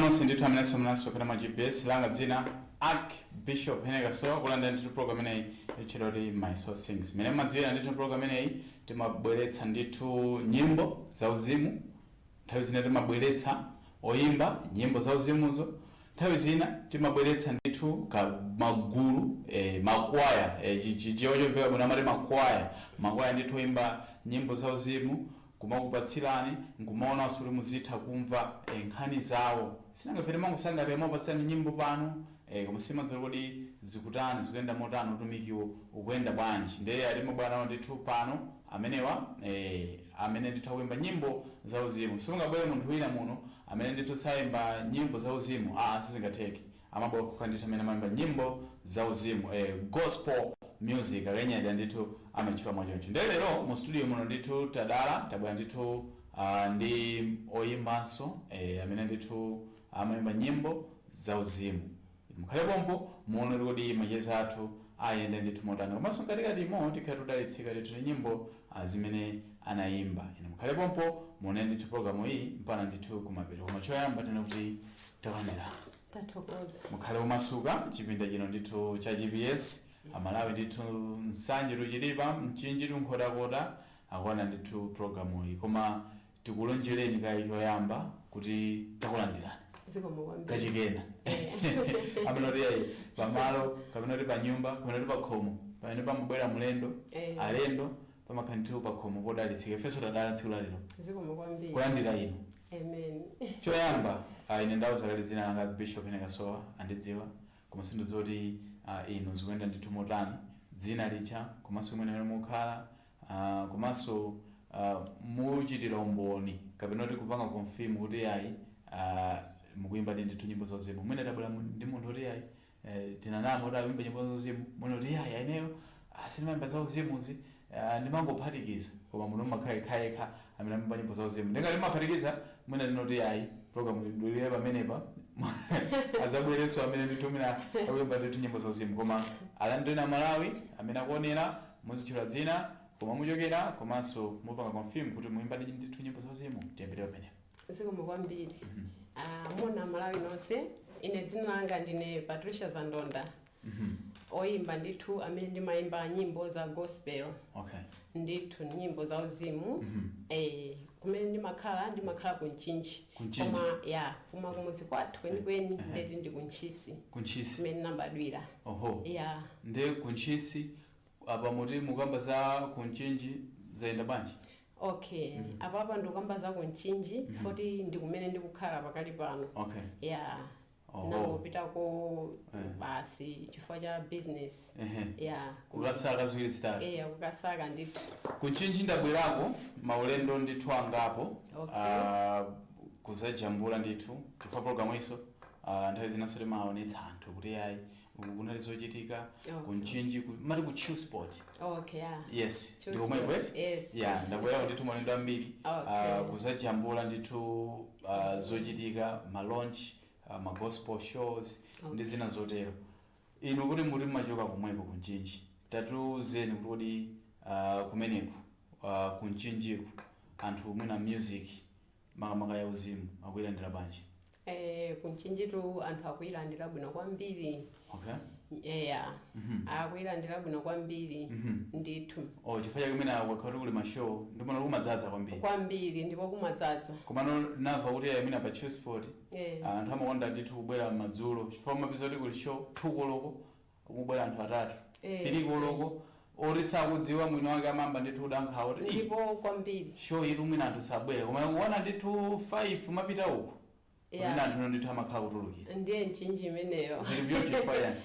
Nonse ndithu amenenso munasokera mwa GBS, langa dzina Archbishop Henry Kasowa, kulandira ndithu program imeneyi yotchedwa kuti My Soul Sings. Mene madziwira ndithu, program imeneyi timabweretsa ndithu nyimbo zauzimu. Nthawi zina timabweretsa oyimba nyimbo zauzimuzo, nthawi zina timabweretsa ndithu ka magulu, makwaya, chichewa chomveka bwino amati makwaya, makwaya ndithu oyimba nyimbo zauzimu, kumakupatsirani nkumaonanso kuti muzitha kumva nkhani zawo. Sinangafe timangosangalira mapatsirani nyimbo pano, koma simadziwa kuti zikutani, zikuyenda motani, utumikiwo ukuyenda bwanji. Ndiye alimo bwanawo ndithu pano amenewa, amene ndithu akuyimba nyimbo zauzimu. Simungabwere munthu wina muno amene ndithu sayimba nyimbo zauzimu, ah, sizingatheke. Amabwera kukhala ndithu amene amayimba nyimbo zauzimu, gospel music akanyadya ndithu amatchula mwachoncho. Ndiye lero mu studio muno ndithu tadala tabwera ndithu ndi oyimbanso, amene ndithu amayimba nyimbo zauzimu. Mukhale pompo muone kuti macheza athu ayende ndithu motani, komanso mkatikatimo tikhale tudalitsika ndithu ndi nyimbo zimene anayimba. Ine mukhale pompo muone ndithu programu iyi mpaka ndithu kumapeto. Koma choyamba tine kuti talandira. Tathokoza. Mukhale umasuka chipinda chino ndithu cha GBS Amalawi ndithu, Nsanje tuchilipa, Mchinji tunkhotakota, akuona ndithu programu iyi. Koma tikulonjereni kayi choyamba kuti takulandirani. Zikomo kwambiri. Kachikena amene kuti ayi pamalo kapena kuti pa nyumba kapena kuti pa khomo pamene pamabwera mlendo, alendo, pamakhala ndithu pa khomo podalitsika. Ifenso tadala tsiku la lero Zikomo kwambiri. kulandira inu. Amen. Choyamba, ine ndauza kale dzina langa Bishop Henry Kasowa, andidziwa, koma sindidziwa kuti inu zikuyenda ndithu motani, dzina licha komanso kumene mukhala, komanso muchitira umboni kapena kuti kupanga confirm kuti ayi, mukuyimba ndi ndithu nyimbo zauzimu. Mwina tabwera ndi munthu kuti ayi, tinanama kuti akuyimba nyimbo zauzimu, mwina kuti ayi, ineyo sindimayimba zauzimuzi, ndimangophatikiza. Koma munthu mumakhala yekhayekha amene amayimba nyimbo zauzimu. Ndingati maphatikiza, mwina ndinoti ayi, program idulire pamenepa, azabwerenso amene ndithu mwina akuyimba ndithu nyimbo zauzimu. Koma alandire Malawi amene akuonera, muzitchula dzina, koma muchokera, komanso mupanga confirm kuti muyimba ndithu nyimbo zauzimu. Tiyambire pamenepa. Zikomo kwambiri. Mona Malawi nonse, ine dzina langa ndine Patricia Zandonda, oyimba ndithu amene ndimayimba nyimbo za gospel. Ndithu nyimbo za uzimu. Kumene ndimakhala, ndimakhala ku Mchinji. Ku Mchinji. Koma ya, koma kumudzi kwathu kwenikweni ndeti ndi kuNtchisi. Kuntchisi. Kumene nambadwira. Oho. Ya. Ndiye kuNtchisi apa muti mukamba za kuMchinji, zayenda bwanji? Okay, apapa ndikukamba za kuMchinji foti ndi kumene ndikukhala pakali pano. Ya. Nangopitako basi chifukwa cha business. Ya. Kukasaka ziwiri zitatu. Eya, kukasaka ndithu. Kunchinji ndabwerako maulendo ndithu angapo, kuzajambula ndithu, chifukwa programu iso nthawi zinanso timaonetsa anthu kuti ayi, uku kunali zochitika. Kunchinji mati ku Chill Spot. Okay, yeah. Yes. Chill Ndikomweko. Spot, yes. Ya, ndabwerako ndithu maulendo ambiri, kuzajambula ndithu zochitika, ma launch, ma gospel shows ndi zina zotero. Inu kuti muti mumachoka komweko kunchinji, tatiuzeni kuti kodi kumeneku, kunchinjiku, anthu mwina music makamaka ya uzimu akuyilandira bwanji? Kunchinjitu anthu akuyilandira bwino kwambiri. Eya, akuyilandira bwino kwambiri ndithu. Oh, chifukwa chake mwina kwakhala kuti kuli ma show ndimona kumadzaza kwambiri. Kwambiri, ndipo kumadzaza. Komano namva kuti ayi, mwina pa Chill Spot anthu amakonda ndithu kubwera madzulo, chifukwa mapeza kuti kuli show 2 koloko, kumubwera anthu atatu, 3 koloko, oti sakudziwa mwini wake amamba ndithu kudankhawa kuti, "Ii, Ndipo kwambiri. show itu mwina anthu sabwera." Koma kuona ndithu 5 umapita uku, kumene anthu ndithu amakhala kutulukira. Ndiye Mchinji imeneyo. Zili beautiful yani.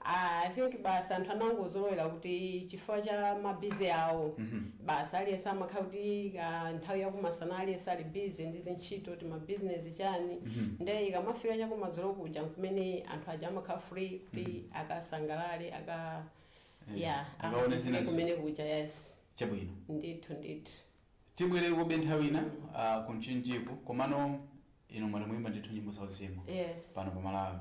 Ah, I think basi anthu anangozolowera kuti chifukwa cha ma busy awo, basi aliyense amakhala kuti nthawi yakumasana aliyense ali busy ndi zintchito, ti ma business chani, nde ikamafika chakumadzulo kuja nkumene anthu aja amakhala free kuti akasangalale aka ya akaone zina kumene kuja, yes. Chabwino. Ndithu ndithu. Tibwere kobe nthawi ina kunchinjiku. Komano inu mwati muyimba ndithu nyimbo zauzimu pano pa Malawi.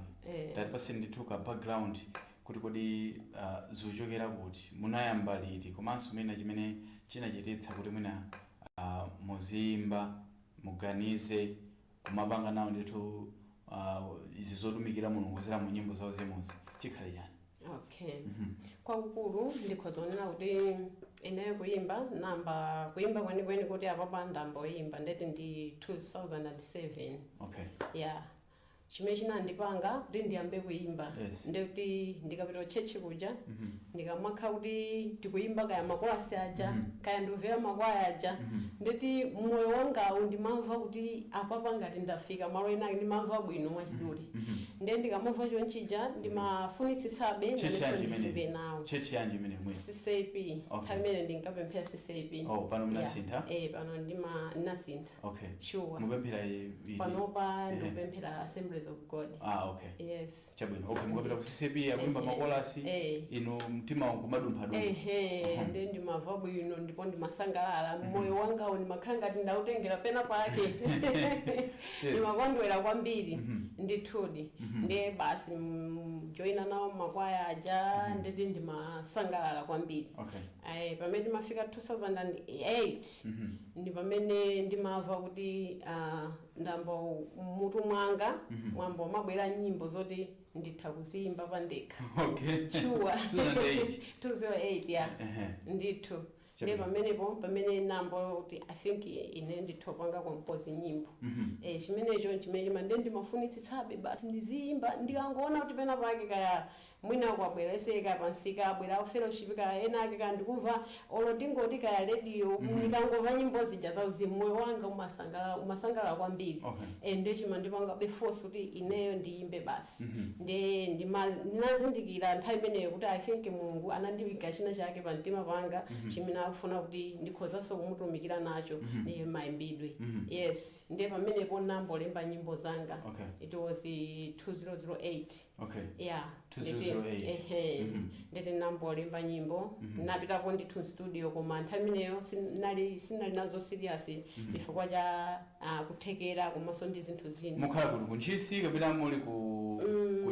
Tatipaseni ndithu ka background kuti kodi zikuchokera kuti, munayamba liti, komanso mwina chimene chinachititsa kuti mwina muziyimba, muganize kumapanga nawo ndithu. izi zotumikira Mulungu zera mu nyimbo zawo zimuzi chikhale chani? Okay, kwakukulu ndikhoza kunena kuti ineyo kuyimba, namba kuyimba kwenikweni kuti apapa ndamboyimba ndeti ndi 2007. Yeah, chimene chinandipanga kuti ndiyambe kuyimba, ndekuti ndikapita ku church kuja, ndikamakhala kuti ndikuyimba kaya makolasi aja, kaya ndimvera makwaya aja, ndeti moyo wangawu ndimamva kuti apapa ngati ndafika malo enake, ndimamva bwino mwachidule. Ndiye ndikamamva chonchija ndimafunitsitsabe Church nanenso yanji ndiyimbe imeneyi? nawo. Church yanji imene mwe? CCAP. Nthawi imene ndinkapemphera CCAP. Oh, pano mnasintha? Yeah. Eh, pano ndima ndinasintha. Sure. Mupemphera iti? Panopa ndikupemphera Assemblies of God. Ah, okay. Yes. Chabwino. Okay, mukapita ku CCAP akuimba makolasi, inu mtima wankumadumphadumpha. Ehe, ndiye ndimamva bwino ndipo ndimasangalala, moyo wangawo ndimakhala ngati ndautengera pena pake. Ndimakondwera kwambiri ndithudi. Ndiye basi, joina nawo makwaya aja, nditi ndimasangalala kwambiri. Ayi, pamene ndimafika 2008 ndi pamene ndimamva kuti ndamba mutu mwanga mwamba mabwera nyimbo zoti nditha kuziyimba pandekha. Sure. 2008. 2008, yeah. Ndithu, ndiye pamenepo pamene nambo kuti I think ine nditha kupanga compose nyimbo. Eh, chimenecho chimene chima ndiye ndimafunitsitsabe basi ndiziyimba. Ndikangoona kuti pena pake kaya mwina kwabwera ese kaya pansika abwera fellowship kaya ena ake, kaya ndikumva olo ndingoti kaya radio, ndikangomva nyimbo zija za uzimu, moyo wanga umasangalala, umasangalala kwambiri. Eh, ndiye chimandipanga be force kuti ineyo ndiyimbe basi. Ndiye ndinazindikira nthawi imeneyo kuti I think Mulungu anandiyika china chake pa mtima panga chimene akufuna kuti ndikhozanso kumutumikira nacho, ndiye mayimbidwe. Yes, ndiye pamenepo nambolemba nyimbo zanga. It was 2008. Yeah. 2008. Ehe, nditi nambolemba nyimbo, napitapo ndithu studio, koma nthawi imeneyo sinali nazo serious chifukwa cha kuthekera komanso ndi zinthu zina. Mukhala kuti kuNtchisi kapena muli ku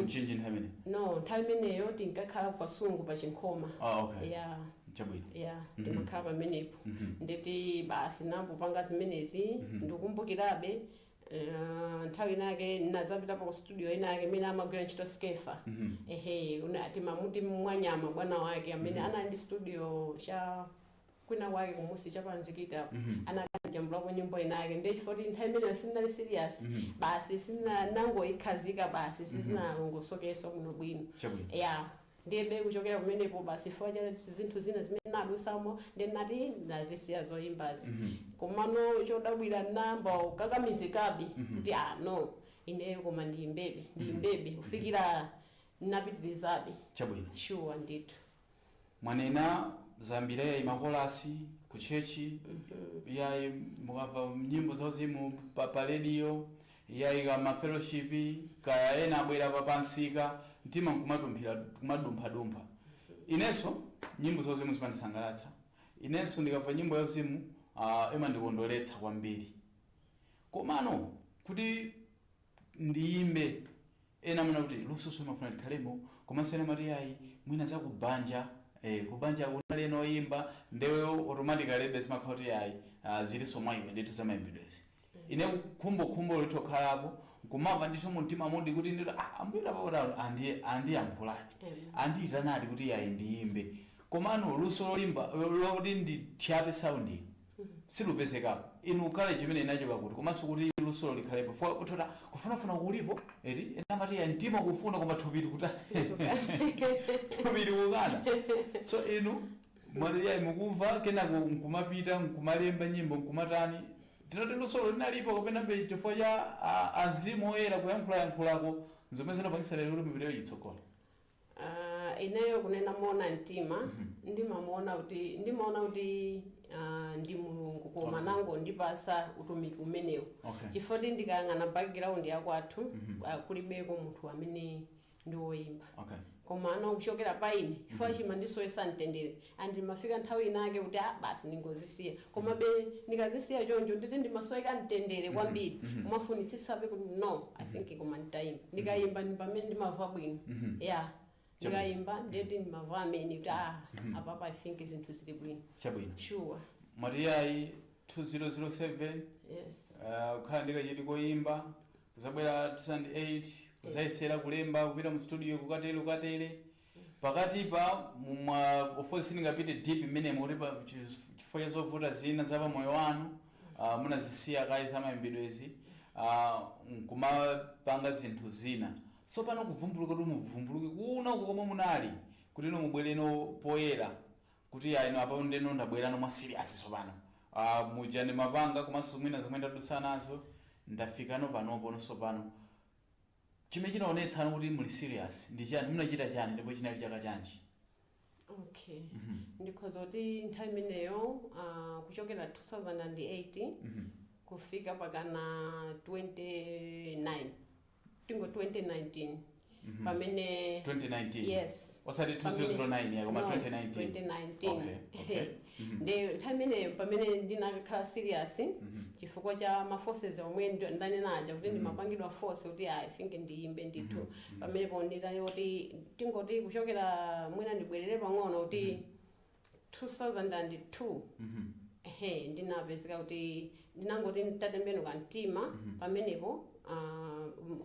Mchinji nthawi imene? No, nthawi imeneyo tinkakhala ku Kasungu pa Chinkhoma. Ah, okay. Yeah. Chabwino. Yeah, ndimakhala pamenepo. Nditi basi nambopanga zimenezi. Ndikumbukirabe nthawi inake nadzapitapo ku studio inake imene amagwira ntchito Skefa. Ehe, timamuti Mwanyama, bwana wake amene anali ndi studio cha kwina kwake kumusi chapanzikita, anakajambulapo nyimbo inake. Ndechifoti nthawi imeneyo sindinali serious, basi nangoyikhazika basi, sizinalongosokeso bwino bwino. Chabwino. Ya, ndiyebe kuchokera kumenepo basi, chifukwa cha zinthu zina zimene nadusamo, ndinati ndazisiya zoyimbazi. Komano chodabwira, namba kukakamizikabe kuti ah, no, ineyo koma ndiyimbebe, ndiyimbebe, kufikira napitirizabe. Chabwino. Sure, ndithu. Mwanena zambiri, yayi makolasi ku church, yayi mukamva nyimbo zauzimu pa radio, yayi kama fellowship, kaya ena abwera pa pansika, mtima nkumatumphira, kumadumphadumpha. Inenso nyimbo zauzimu zimandisangalatsa. Inenso ndikamva nyimbo yauzimu imandikondweretsa kwambiri. Komano kuti ndiyimbe, ena amene kuti luso imafuna likhalemo, komanso ena amati ayi, mwina za kubanja, kubanja kunali ena oyimba, ndewe automatically be zimakhala kuti ayi, zilinso mwa iwe ndithu zamayimbidwezi. Ine khumbokhumbo lithokhalapo nkumamva ndithu mumtima mudi kuti ndito ambuye papota andiyankhuladi, andiyitanadi kuti ayi, ndiyimbe, komano luso lolimba loti ndithyape sound silupezekapo. Inu kale chimene inachoka kuti, komanso kuti lusolo likhalepo, utota kufunafuna kulipo eti, ena amati ya mtima kufuna koma thupi likutani, thupi likukana. So inu mwatiliyayi mukumva, kenako nkumapita nkumalemba nyimbo nkumatani, tinoti lusolo linalipo kapena be chifukwa cha azimu oyera kuyankhulayankhulako zomwe zinapangisa lero kuti mupiteyo chitsogolo? Ineyo kunena moona mtima, ndimamuona kuti, ndimaona kuti ndi Mulungu koma nangondipasa utumiki umenewu, chifukwa ndikayang'ana background yakwathu, kulibeko munthu amene ndi woyimba. Koma ano kuchokera pa ine, chifukwa chimandisowesa mtendere, and ndimafika nthawi inake kuti ah, basi ndingozisiya. Koma be ndikazisiya choncho, nditi ndimasoweka mtendere kwambiri, kumafunitsitsabe kuti no, I think koma nditayimba, ndikayimba ndi pamene ndimamva bwino. Yeah, ndikayimba ndiyeti ndimamva amene kuti ah, apapa I think zinthu zili bwino. Chabwino. Sure. Mwati yayi 2007, Yes. kukhala ndi kachidi koyimba. Kuzabwera 2008, kuzayesera kulemba, kupita mu studio, kukatere kukatere. Pakatipa mwa, of course sindingapite deep mmene muti pa chifukwa cha zovuta zina za pamoyo wanu, munazisiya kaye za mayimbidwezi, nkumapanga zinthu zina. So pano kuvumbuluka kuti muvumbuluke kuno komwe munali, kuti ino mubwereno poyera kuti ayi, ino apa ndeno ndabwerano mwa serious. Tsopano muja ndimapanga, komanso mwina zomwe ndadutsa nazo, ndafikano panopo. Nonso pano chimene chinaonetsano kuti muli serious ndi chani? Munachita chani ndipo chinali chaka chanji? Okay, ndikhoza kuti nthawi imeneyo, kuchokera 2008 kufika pakana 29, tingo 2019 pamene 2019? Yes. Osati 2009 ya, koma No, 2019? 2019. Okay. Ndi nthawi imeneyo pamene ndinakhala serious, chifukwa cha ma forces omwe ndanenaja kuti ndimapangidwa force kuti I think ndiyimbe ndithu. Pamenepo nditayoti tingoti kuchokera, mwina ndibwerere pang'ono, kuti 2002, ehe, ndinapezeka kuti ndinangoti ndatembenuka mtima pamenepo.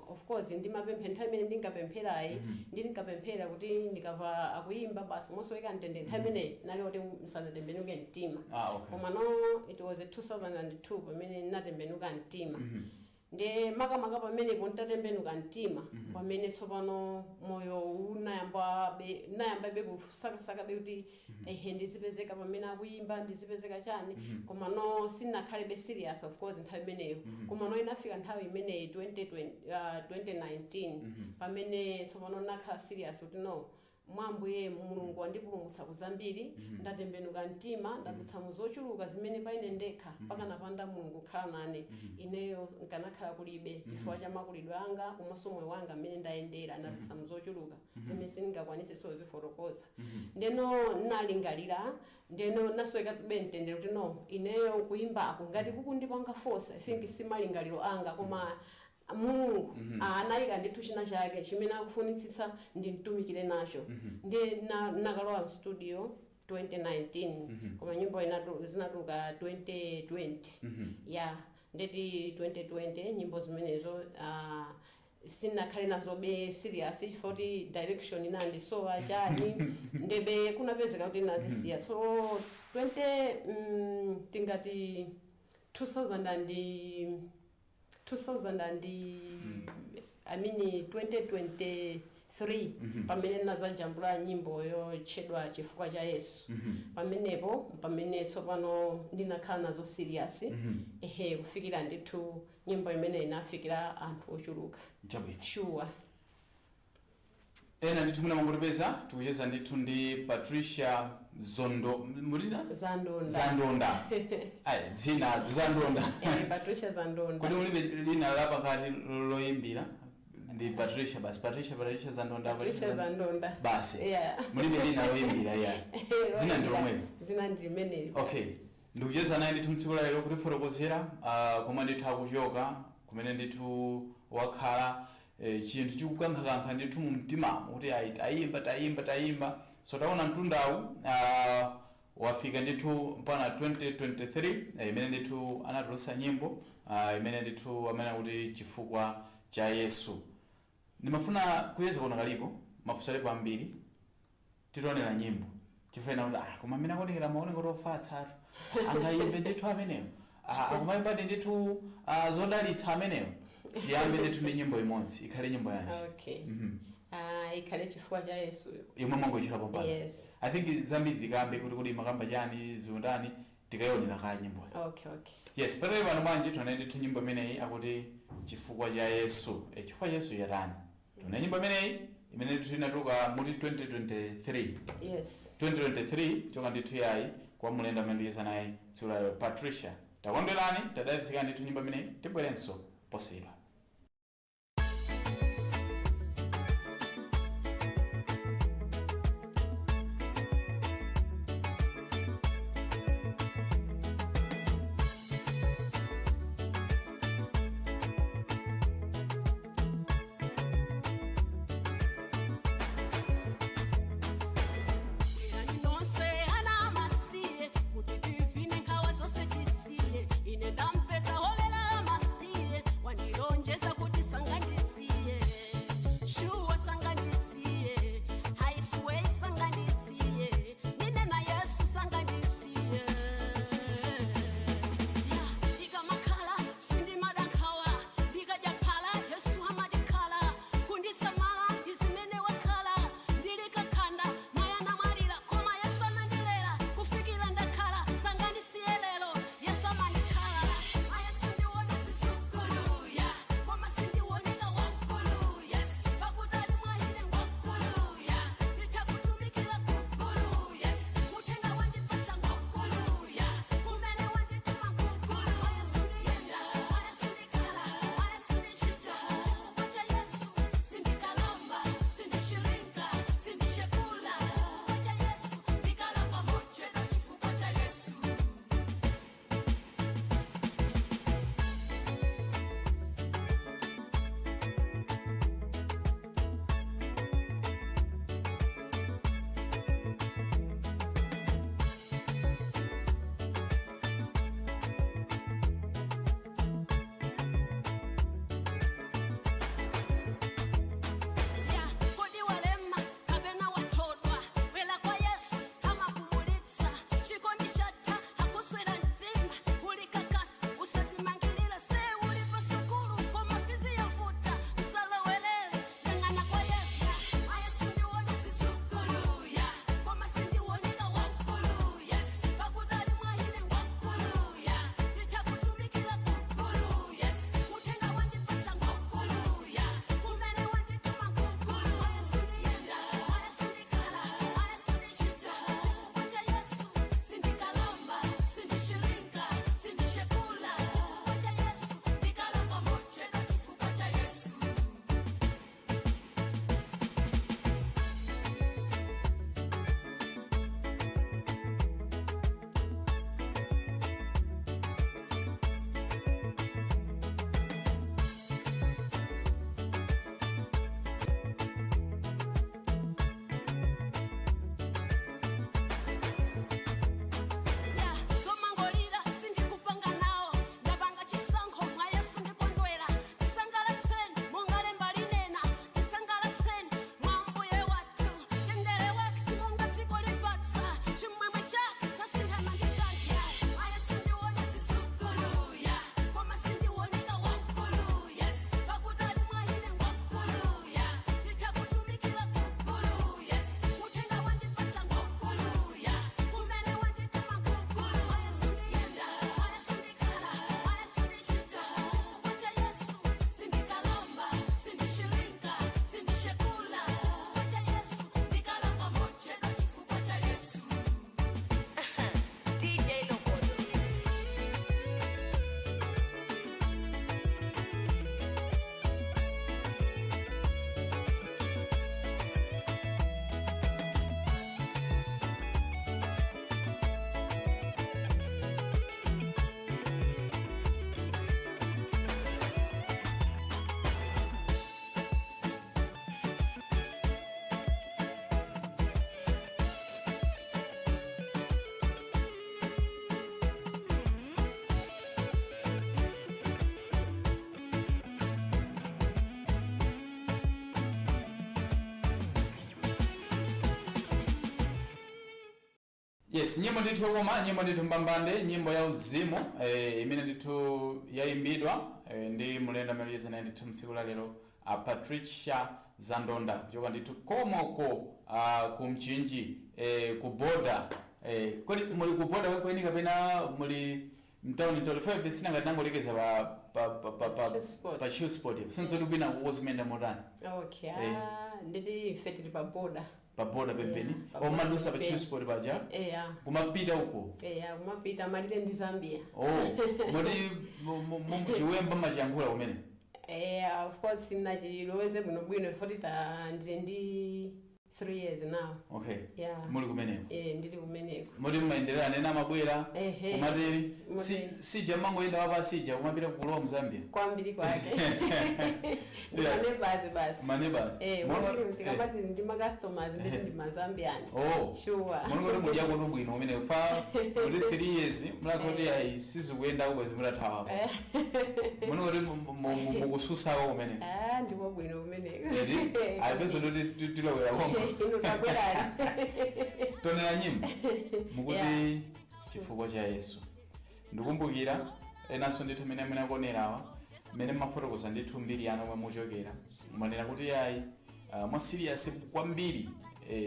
Of course ndimapemphera. Nthawi imene ndinkapempherayi, ndinkapemphera kuti ndikamva akuyimba basi mosoweka mtendere. Nthawi imeneyi nali kuti msanatembenuke mtima. Ah, okay. Koma no, it was 2002 pamene ndinatembenuka mtima. Ndi makamaka pamenepo ntatembenuka mtima, pamene tsopano moyo unayambabe, nayambabe kusakasakabe kuti ehe, ndizipezeka pamene akuyimba, ndizipezeka chani. Koma no, sindinakhalebe serious, of course, nthawi imeneyo. Koma no, inafika nthawi imeneyi 2020, 2019 pamene tsopano nakhala serious kuti no, mwambuye Mulungu wandipulumutsa kuzambiri, ndatembenuka mtima, ndadutsa mu zochuluka zimene paine ndekha pakanapanda Mulungu kukhala nane ineyo nkanakhala kulibe, chifukwa cha makulidwe anga komanso moyo wanga mmene ndayendera. Ndadutsa mu zochuluka zimene sindingakwanise sozifotokoza. Ndeno nalingalira, ndeno nasweka be mtendere kuti no, ineyo kuyimbako ngati kukundipanga force, I think si malingaliro anga, koma Mulungu anayika ndithu china chake chimene akufunitsitsa ndimtumikire nacho. Ndi nakalowa mstudio 2019, koma nyimbo zinatuluka 2020. Ya, ndeti 2020 nyimbo zimenezo, sinakhale nazobe serious chifukwa kuti direction inandisowa chani, ndebe kunapezeka kuti nazisiya. So 20, tingati 2000 and 2000 and I mean 2023, pamene nadzajambula nyimbo yotchedwa Chifukwa cha Yesu. Pamenepo pamene tsopano ndinakhala nazo serious, ehe, kufikira ndithu nyimbo imene inafikira anthu ochuluka. Chabwino. Sure. Ena ndithu mwina mwangotipeza, tikucheza ndithu ndi Patricia Zondo mutina. Zandonda. Zandonda. Ayi, dzina Zandonda. Eh, Patricia Zandonda. Kodi mulibe lina lapakati loyimbira? Ndi Patricia basi, Patricia, Patricia Zandonda? Patricia Zandonda. Basi? Yeah. Mulibe lina loyimbira? Ya, dzina ndi lomwelo? Dzina ndi limeneli basi. Okay, ndikucheza naye ndithu mtsiku lalero kutifotokozera komwe ndithu akuchoka, kumene ndithu wakhala, chinthu chikukankhakankha ndithu mu mtimamo kuti ayi, tayimba, tayimba, tayimba. So taona mtundawu wafika ndithu mpaka 2023, imene ndithu anatulutsa nyimbo imene ndithu amene akuti Chifukwa cha Yesu. Ndimafuna kuyeza kuno, kalipo mafunso alipo ambiri. Titionera nyimbo chifukwa kuti koma amene akuonekera maoneko ofatsa atu angayimbe ndithu amenewo, akumayimbadi ndithu zodalitsa amenewo. Tiyambe ndithu ndi nyimbo imodzi, ikhale nyimbo yanji? Okay. Ah, ikhale Chifukwa cha Yesu. Yomwe mwangochitapo pano? Yes. I think zambiri tikambe kuti makamba chani, zikutani, tikayionera kaya nyimboyo. Okay. Yes, patali pano bwanji tione ndithu nyimbo imeneyi akuti Chifukwa cha Yesu. Chifukwa cha Yesu yatani? Tione nyimbo imeneyi imene ndithu inatuluka muti 2023? Yes. 2023, choka ndithu yayi kwa mulendo amene ndikucheza naye tsiku lalero, Patricia. Takondwerani, tadalitsika ndithu nyimbo imeneyi. Tibwerenso posachedwa. Bwerani nonse ana amasiye kuti tivine, nkhawa zonse tisiye. Ine ndampeza holela amasiye wandilo. Yes, nyimbo ndithu yokoma, nyimbo ndithu mbambande, nyimbo ya uzimu imene ndithu yayimbidwa ndi mlendo amene ucheza naye ndithu mtsiku la lero, Patricia Zandonda, kuchoka ndithu komoko ku Mchinji, ku boda. Kodi muli ku boda kwenikweni kapena muli mtawuni? 35 sinangati nangolekeza pa Chillspot. Pa Chillspot, sinzoti kwina kukozimenda motani? Okay, nditi ife tili pa boda. Pa boda pempeni? Yeah, pa border Omadusa pa pempeni. Chillspot paja? Eya. Kumapita uko? Eya, kumapita malire ndi Zambia. Oh, moti chiwemba machiyankhula kumene? Eya, of course sinachiloweze bwinobwino ifoti ta ndili ndi 3 years now. Yeah. Muli kumeneko? Eh, ndili kumeneko. Moti mmaendelera anene amabwera? Ehe. Kumateri Moteri. sija mangoyenda wapa sija kumapita kulowa mZambia? Kwambiri kwake ndimaneighbours basi. Maneighbours. Eh, moti tikamati ndi ma customers, nditi ndi maZambian. Oh. Sure. Munikoti mudyako bwino kumene fa kuti 3 years mulakoti ayi sizikuyendako bwezi mutathawa. Munikoti mukususako kumene? Ah, ndiko bwino kumeneko. Eti ayipeza ndoti tilowera konko. Inu tabwerani. Tonera nyimbo mukuti "Chifukwa cha Yesu". Ndikumbukira enanso ndithu mmene munakonerawa, mmene mmafotokoza ndithu mbiri yanu omwe muchokera, manena kuti ayi, mwa serious kwambiri,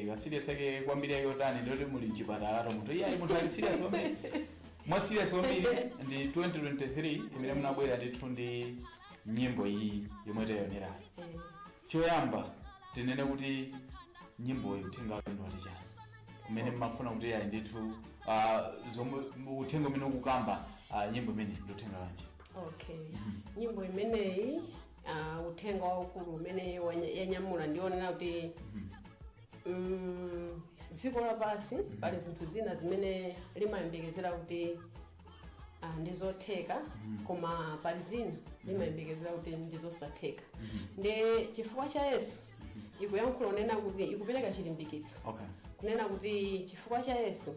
ka serious ake kwambiri yake yotani? Ndoti muli mchipatalato munthu, iyayi, munthu ali serious kwambiri, mwa serious kwambiri ndi 2023 imene munabwera ndithu ndi nyimbo iyi yomwe tayionerayi. Choyamba tinene kuti nyimboyi uthenga wake ndi wati chani umene mmafuna kuti ayi ndithu, zomwe uthenga umene ukukamba, nyimbo imene ndi uthenga wanji? Okay, nyimbo imeneyi, uthenga waukulu umene yanyamula ndionena kuti dziko lapansi pali zinthu zina zimene limayembekezera kuti ndizotheka, koma pali zina limayembekezera kuti ndizosatheka. Ndi "Chifukwa cha Yesu" ikuyankhula unena kuti ikupereka chilimbikitso kunena kuti chifukwa cha Yesu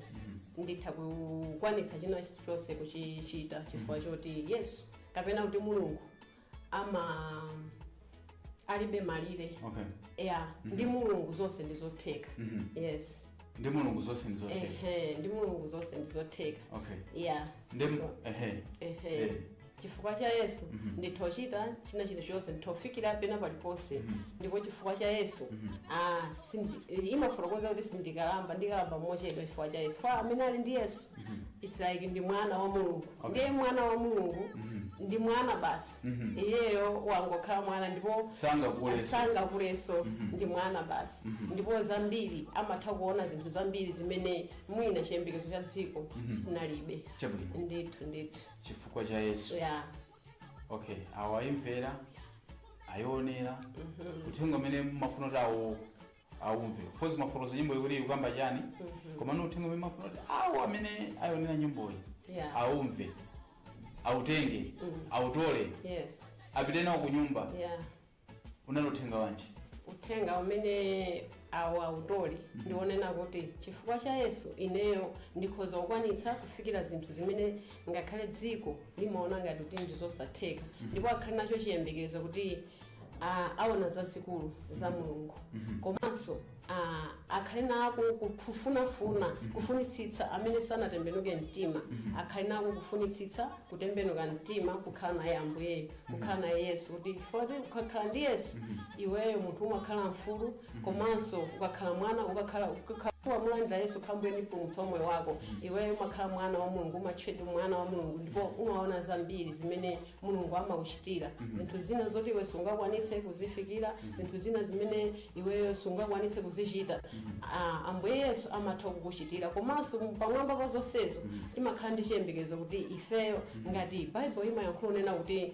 nditha kukwanitsa china chilichonse kuchichita, chifukwa choti Yesu kapena kuti Mulungu ama alibe malire. Ya, ndi Mulungu zonse ndizotheka. Yes. Ndi Mulungu zonse ndizotheka. Ehe, ndi Mulungu zonse ndizotheka. Ya. Ndi ehe. Ehe. Chifukwa cha Yesu ndithochita china chilichonse, ndithofikira pena paliponse, ndipo chifukwa cha Yesu imafotokoza kuti sindikalamba, ndikalamba mochedwa chifukwa cha Yesu. Fa amene ali ndi Yesu, it's like ndi mwana wa Mulungu. Ndiye mwana wa Mulungu ndi mwana basi, iyeyo wangokhala mwana ndipo sangakuleso. Sangakuleso, ndi mwana basi, ndipo zambiri amatha kuona zinthu zambiri zimene mwina chiyembekezo cha dziko chinalibe. Chabwino. Ndithu, ndithu. "Chifukwa cha Yesu". Okay, awo ayimvera, ayionera, uthenga umene mumafuna kuti awo awumve, fozi mafotozo nyimbo ikuti ikukamba chani, koma ni uthenga umene mumafuna kuti awo amene ayionera nyimboyi awumve, autenge, autole, apite nawo ku nyumba, unali uthenga wanji? Uthenga umene awo autoli ndionena kuti chifukwa cha Yesu ineyo ndikhoza kukwanitsa kufikira zinthu zimene ngakhale dziko limaona ngati kuti ndi zosatheka, ndipo akhale nacho chiyembekezo kuti aona zazikulu za Mulungu, komanso akhale nako kufunafuna, kufunitsitsa, amene sanatembenuke mtima akhale nako kufunitsitsa kutembenuka mtima, kukhala naye Ambuyeyo, kukhala naye Yesu, kuti chifukwa kuti ukakhala ndi Yesu iweyo munthu umakhala mfulu, komanso ukakhala mwana, ukakhala wamulandira Yesu kukhala Mbuye ndi Mpulumutsi wa moyo wako, iweyo umakhala mwana wa Mulungu, umatchedwa mwana wa Mulungu, ndipo umaona zambiri zimene Mulungu amakuchitira, zinthu zina zoti iwe sungakwanitse kuzifikira, zinthu zina zimene iweyo sungakwanitse kuzichita, Ambuye Yesu amatha kukuchitira. Komanso pamwamba pa zonsezo timakhala ndi chiyembekezo kuti ifeyo ngati Baibulo imayankhula unena kuti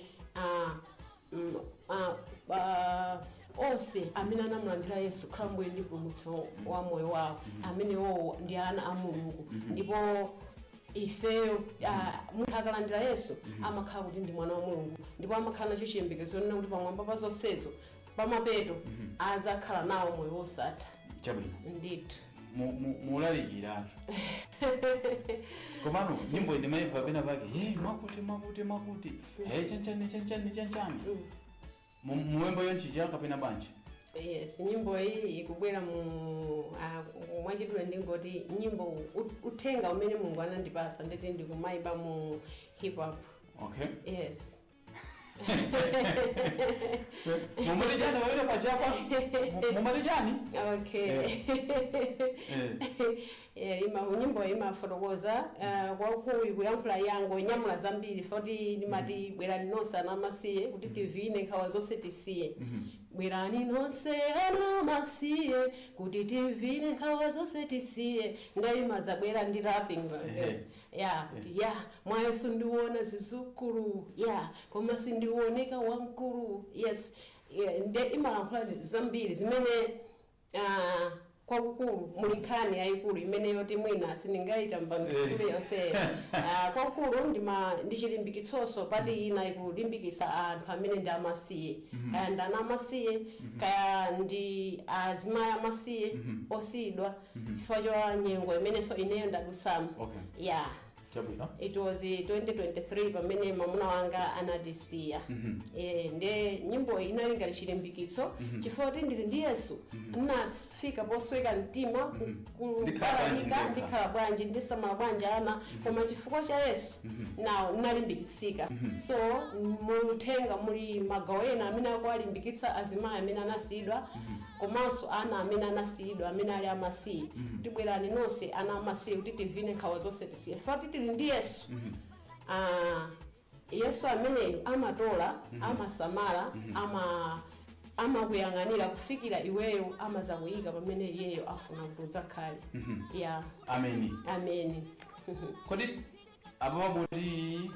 onse amene anamulandira Yesu kukhala Mbuye ndi Mpulumutsi wa moyo wawo, amenewowo ndi ana a Mulungu. Ndipo ifeyo, munthu akalandira Yesu amakhala kuti ndi mwana wa Mulungu, ndipo amakhala nacho chiyembekezo nena kuti pamwamba pa zonsezo, pamapeto azakhala nawo moyo wosatha. Chabwino. Ndithu. Mulalikiratu, komano nyimbo ndimayimva pena pake, hey, mwakuti mwakuti mwakuti, hey, chanchani chanchani chanchani. Muwembo yonchija kapena bwanji? Yes, nyimbo iyi ikubwera mu mwachidule ndingoti nyimbo uthenga umene Mulungu anandipasa, nditi ndikumayimba mu hip hop. Okay. Yes. Mumati chani pamene pachapa? Mumati chani? Okay. Eh. Yeah, nyimbo imafotokoza kwakukulu, ikuyankhula yango nyamula zambiri foti ndimati bwerani nonse ana amasiye kuti tivine nkhawa zonse tisiye. Bwerani nonse ana amasiye kuti tivine nkhawa zonse tisiye. Ndayimadzabwera ndi rapping. Ya, kuti ya mwa Yesu ndiwona zizukulu ya koma sindioneka wamkulu. Yes, yeah, nde imalankhula zambiri zimene kwakukulu muli nkhani yayikulu imene yoti mwina sindingayita mbano yonse. Kwakukulu ndi chilimbikitsonso pati ina ikulimbikitsa anthu amene ndi amasiye, kaya ndi ana amasiye, kaya ndi azimayi amasiye osiyidwa chifukwa cha nyengo imenenso ineyo ndadusamo. Yeah. Chabwino. It was 2023 pamene mwamuna wanga anatisiya. Nde nyimbo inali ngati chilimbikitso chifukwa kuti ndili ndi Yesu. Ndinafika posweka mtima, Ndikhala bwanji kubalalika, ndekha? Ndikhala bwanji, ndisamala bwanji ana? Koma chifukwa cha Yesu nawo ndinalimbikitsika. So muthenga muli magawo ena amene akuwalimbikitsa azimayi amene anasiyidwa komanso ana amene anasiyidwa amene ali amasiye, kuti bwerani nonse ana amasiye kuti tivine nkhawa zonse tisiye foti tili ndi Yesu. Yesu ameneyo amatola, amasamala, amakuyang'anira kufikira iweyo amazakuyika pamene iyeyo afuna kuti udzakhale. Ya. Ameni. Ameni. Kodi apo kuti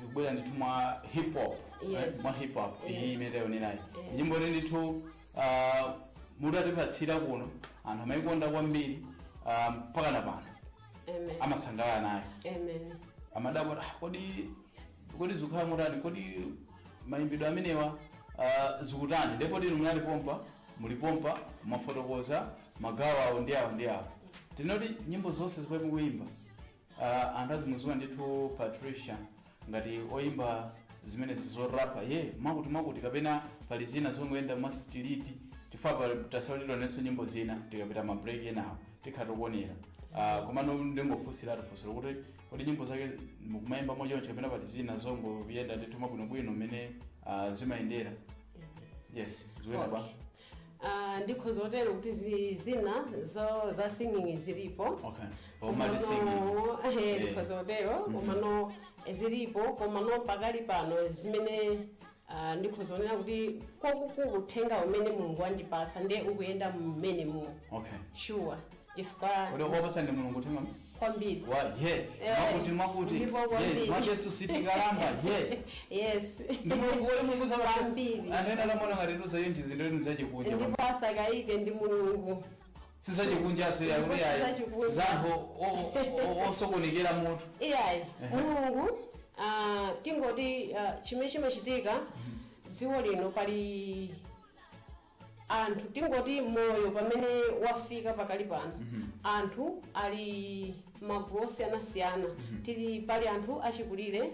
ikubwera ndithu mwa hip hop? Yes. Eh, mwa hip hop iyi Yes. imene tayonenayi, Yes. nyimbo ili ndithu mutatipatsira kuno anthu amayikonda kwambiri, mpaka na pano Amen. amasangalala nayo. Amen. Amadabwa, "Ah, kodi zikukhala motani? Kodi mayimbidwe amenewa zikutani?" Ndipo lino munalipompa, mulipompa, mwafotokoza magawo awo ndi awo ndi awo. Tinoti nyimbo zonse zomwe mukuyimba, anthu azimuziwa ndithu Patricia ngati oyimba zimene zizorapa ye mwakuti mwakuti, kapena pali zina zongoyenda mwa street? Chifukwa tasaulilonenso nyimbo zina, tikapita ma break enawo tikhala tikuonera. Komano ndingofunsiratu funso kuti kodi nyimbo zake mukumayimba mochoncho kapena pali zina zongoyenda ndithu mwabwinobwino mmene zimayendera? Yes, zikuyenda bwa? Okay. Ndikhoza kutero kuti zina zo za singing zilipo. Okay, omati singing. Ndikhoza kutero, komano zilipo. Komano pakali pano zimene ndikhoza kunena kuti kwakukulu uthenga umene Mulungu wandipasa ndiye ukuyenda mmene mu. Sure, chifukwa Kodi wapasa ndi Mulungu uthenga? Kwambiri. Wa ye mwakuti mwakuti Ndipo ye kwambiri. mwa Yesu sitikalamba ye. Yes. Ndi Mulungu wole, Mulungu sama. Kwambiri. Anthu ena atamona ngati tuzayenji zinthu zachikunja. Ndipo asakayike, ndi Mulungu. Sizachikunjaso yakuti Ndipo ayi sizachikunja. zanthu osokonekera mutu. Iyayi, Mulungu. Tingoti chimene chimachitika dziko lino, pali anthu, tingoti moyo pamene wafika pakali pano, anthu ali magulu osiyanasiyana. Tili pali anthu achikulire,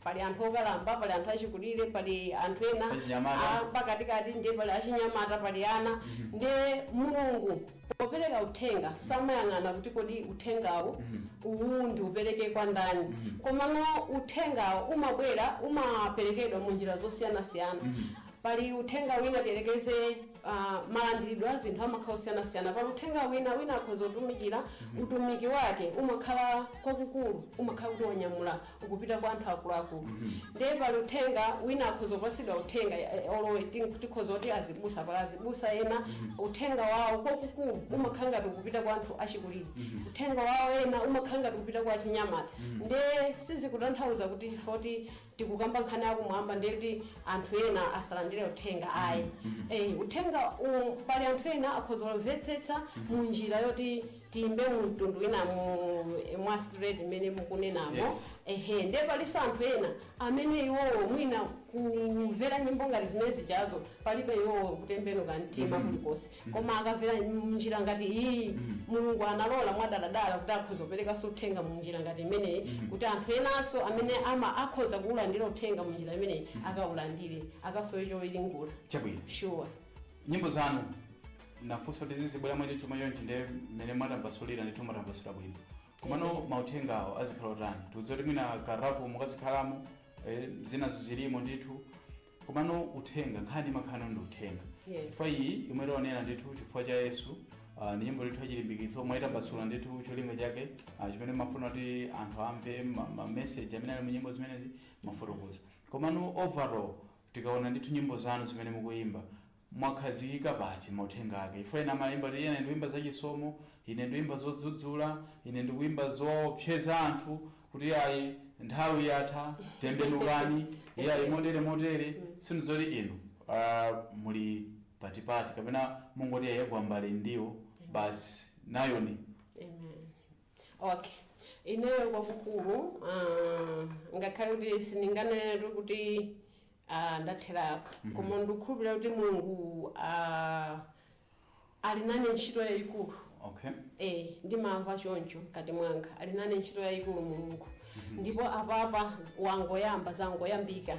pali anthu okalamba, pali anthu achikulire, pali anthu ena Achinyamata. Pakatikati, ndiye pali achinyamata, pali ana. Ndiye Mulungu popereka uthenga samayang'ana kuti kodi uthengawo uwu ndi upereke kwa ndani, komano uthengawo umabwera, umaperekedwa mu njira zosiyanasiyana. Pali uthenga wina, tiyerekeze, malandiridwe a zinthu amakhala osiyanasiyana. Pali uthenga wina, wina akhoza kutumikira, utumiki wake umakhala kwakukulu, umakhala kuti wanyamula ukupita kwa anthu akuluakulu. Ndiye pali uthenga wina akhoza kupasidwa uthenga, olo tikhoza kuti azibusa, pali azibusa ena uthenga wawo kwakukulu umakhala ngati ukupita kwa anthu achikulire, uthenga wawo ena umakhala ngati ukupita kwa achinyamata. Ndiye sizikutanthauza kuti foti tikukamba nkhani yakumwamba ndiye kuti anthu ena asalandire uthenga, ayi. Uthenga pali anthu ena akhoza kumvetsetsa mu njira yoti tiyimbe mu mtundu wina mwa straight imene mukunenamo. Ehe, ndiye palinso anthu ena amene iwowo mwina kumvera nyimbo ngati zimene zijazo palibe iwowo kutembenuka mtima kulikonse, koma akamvera munjira ngati iyi, Mulungu analola mwadaladala kuti akhoza kuperekanso uthenga munjira ngati imeneyi, kuti anthu enanso amene ama akhoza kuwulandira uthenga munjira imeneyi akawulandire, akasowe chowiringula. Chabwino. Sure. Nyimbo zanu nafunso kuti zizibwera mwacho chuma chonchi, ndiye mmene mwatambasulira ndithu mwatambasula bwino. Komano mauthengawo azikhala otani? Tikudziwa kuti mwina ka rap mukazikhalamo, zinazo zilimo ndithu, komano uthenga, nkhani imakhala ndi uthenga. Yes. Chifukwa iyi imwe taonera ndithu, "Chifukwa cha Yesu", ndi nyimbo ndithu yachilimbikitso. Mwayitambasula ndithu cholinga chake, chimene mafuna kuti anthu amve, ma message amene ali mu nyimbo zimenezi mafotokoza. Komano overall tikaona ndithu nyimbo zanu zimene mukuyimba, mwakhazikika pati mauthenga ake? Chifukwa ine amalimba kuti ine ndikuyimba zachisomo, ine ndikuyimba zodzudzula, ine ndikuyimba zoopseza anthu kuti ayi, nthawi yatha, tembenukani, iyayi, motere motere. Sinizoti inu muli patipati kapena mungoti ayegwambale ndiwo basi nayoni? Amen. Okay, ineyo kwakukulu, ngakhale kuti sindinganenetu kuti ndathera apa, koma ndikukhulupirira kuti Mulungu ali nane ntchito yayikulu. Ndimamva choncho mkati mwanga, ali nane ntchito yayikulu Mulungu, ndipo apapa wangoyamba, zangoyambika.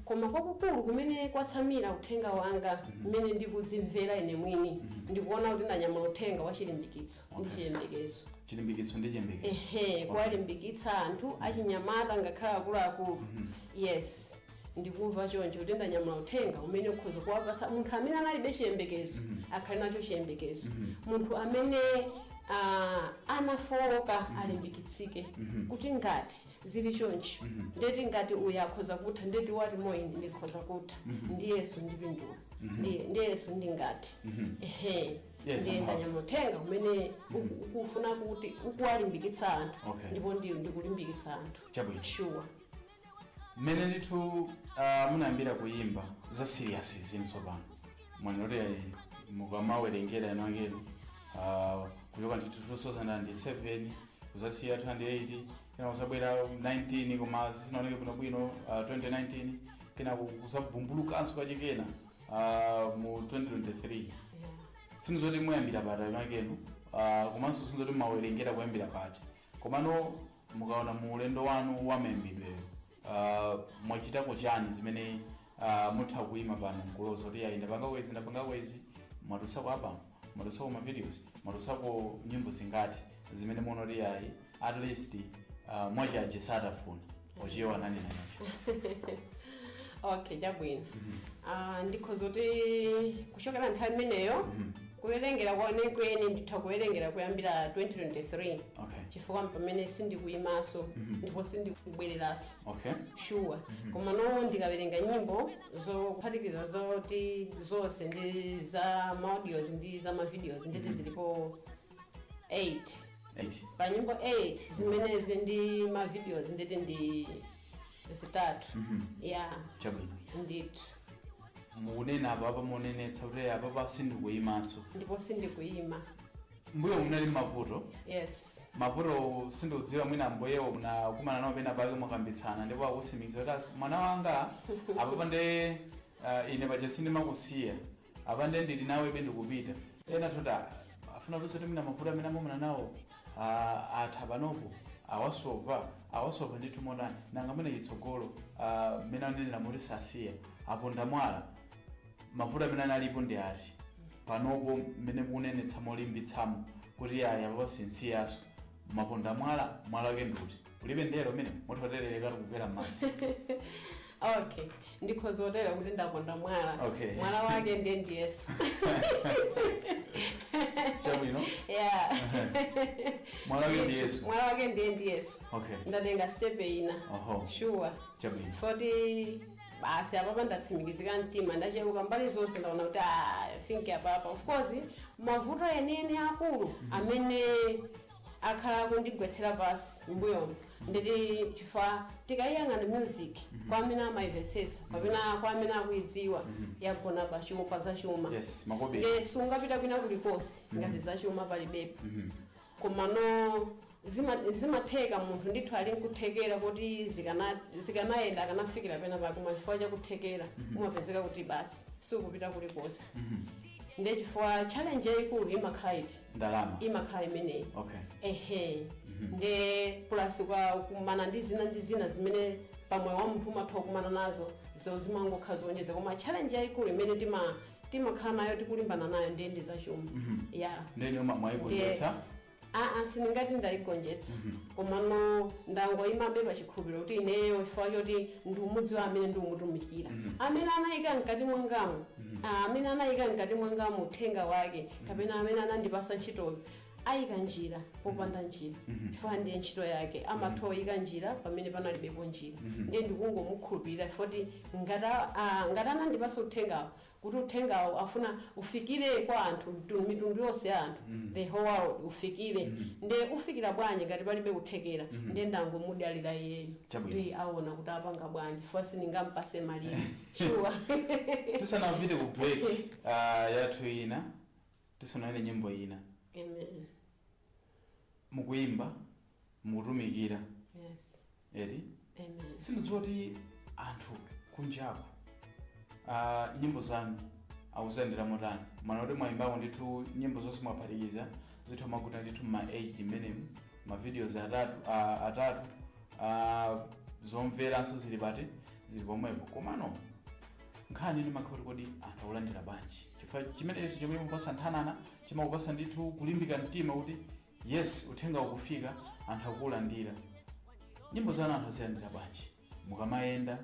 Koma kwakukulu kumene kwatsamira uthenga wanga, mmene ndikudzimvera ine mwini, ndikuona kuti ndanyamula uthenga wa chilimbikitso ndi chiyembekezo. Chilimbikitso ndi chiyembekezo. Ehe, kuwalimbikitsa anthu achinyamata ngakhale akuluakulu. Yes, ndikumva choncho kuti ndanyamula uthenga umene ukhoza kuwapasa munthu amene analibe chiyembekezo akhale nacho chiyembekezo, munthu amene anafowoka alimbikitsike kuti ngati zili chonchi, ndeti ngati uyu akhoza kutha, ndeti wati moyini ndikhoza kutha, ndi Yesu ndipindula, ndi Yesu ndingati. Ehe. Yes, ndiye I'm ndanyamula uthenga umene ukufuna kuti ukuwalimbikitsa anthu. Ndipo ndiyo ndikulimbikitsa anthu. Chabwino. Sure. Mmene ndithu munayambira kuyimba za serious zinthu, tsopano mwanoti mukamawerengera ino akenu, kuchoka ndithu 2007 kuzasiya 2008, kena kuzabwera 19, koma zisinaoneke bwinobwino, 2019, kena kuzavumbulukanso kachikena mu 2023. Sinizoti muyambira pati ino akenu, komanso sinizoti mawerengera kuyambira pati, komano mukaona mu ulendo wanu wa mayimbidweyo, mwachitako chani zimene mutha kuyima pano nkuloza kuti ayi, ndapanga kwezi, ndapanga kwezi? Mwatusako album, mwatusako ma videos, mwatusako nyimbo zingati zimene muona kuti ayi, at least mwachaje satafuna ochewa nanena nacho? Okay, chabwino. Ndikhoza kuti kuchokera nthawi imeneyo, kuwerengera kwenikweni nditha kuwerengera kuyambira 2023, chifukwa pamene sindikuyimaso ndipo sindikubwereranso. Sure. Koma no, ndikawerenga nyimbo zophatikiza zoti zonse ndi za maaudios ndi za mavideos, nditi zilipo 8. 8. Pa nyimbo 8 zimene zili ndi mavideos, nditi ndi zitatu, ya. Chabwino. Ndithu. Mukunena apa apa, munenetsa kuti apapa sindikuyimanso. Ndipo sindikuyima. Mbuyo munali mavuto. Yes. Mavuto sindikudziwa, mwina mbuyewo munakumana nawo pena pake, mwakambitsana ndipo akusimikiza kuti mwana wanga, apapa nde ine paja sindimakusiya, apa nde ndili nawe, ndikupita. Ena tota afuna kuti mwina mavuto amene amumana nawo atha panopo, awasova, awasova ndithu motani? Nanga mwina chitsogolo, mmene anenera muti sasiya, aponda mwala, mavuto amene analipo ndi ati panopo mmene mukunenetsa molimbitsamo kuti aya, apapa sinsiyaso, maponda mwala, mwala wake nduti? Ulibe ndelo umene muthoterereka tikugwera m'madzi? Okay, ndikhoza kutera kuti ndaponda mwala. Mwala wake ndiye ndi Yesu. Chabwino. Yeah. Mwala wake ndi Yesu. Mwala wake ndiye ndi Yesu. Ndatenga step ina. Sure. Chabwino. Foti basi, apapa ndatsimikizika mtima, ndacheuka mbali zonse, ndaona kuti I think apapa, of course mavuto enieni akulu amene akhala akundigwetsera pasi mbuyomu, nditi chifukwa tikayiyang'ana music, kwa amene amayimvetsetsa kapena kwa amene akuidziwa, yagona pa chuma, pa zachuma. Yes, makobiri. Nde sungapita kwina kulikonse ngati zachuma palibepo. Komano zimatheka, munthu ndithu ali nkuthekera kuti zikanayenda akanafikira pena pake, koma chifukwa chakuthekera umapezeka kuti basi sikupita kulikonse. Ndiye chifukwa challenge yayikulu imakhala iti? Ndalama. Imakhala imeneyi. Ehe, nde plus kwa kumana ndi zina ndi zina zimene pamoyo wa munthu umatha kukumana nazo, zo zimangokhala zowonjeza. Koma challenge yayikulu imene Timakhala nayo, tikulimbana nayo, ndiye ndi zachuma, ya. Ndeni mwayigonjetsa? Aa, sindingati ndayigonjetsa, komano ndangoyimabe pachikhulupiriro kuti ineyo, chifukwa choti ndiumudziwa amene ndiumutumikira, amene anayika mkati mwangamu, amene anayika mkati mwangamu uthenga wake, kapena amene anandipasa ntchitoyo, ayika njira popanda njira, chifukwa ndiye ntchito yake, amatha oyika njira pamene panalibepo njira. Ndiye ndikungomukhulupirira, chifukwa kuti ngati anandipasa uthengawo, kuti uthengawo afuna ufikire kwa anthu, mitundu yonse ya anthu, the whole world ufikire, ndiye ufikira bwanji ngati palibe kuthekera? Ndiye ndangomudalira iyeyo Chabwino. kuti aona kuti apanga bwanji, chifukwa sindingampase malire, sure. Tisanapite ku break yathu ina, tisanayene nyimbo ina, Amen. Mukuyimba, mukutumikira, Yes. eti? Amen. Sindidziwa kuti anthu kunjaku nyimbo zanu akuziyendera motani. Mana kuti mwayimbako ndithu nyimbo zonse mwaphatikiza zithu maguta ndithu ma 8 mmenemu, ma videos atatu, zomveranso zili pati, zili pomwepo. Komano nkhani ndimakhala kuti kodi anthu akulandira bwanji? Chifukwa chimenenso chomwe chimakupasa nthanana, chimakupasa ndithu kulimbika mtima kuti yes, uthenga ukufika, anthu akulandira. Nyimbo zanu anthu azilandira bwanji mukamayenda,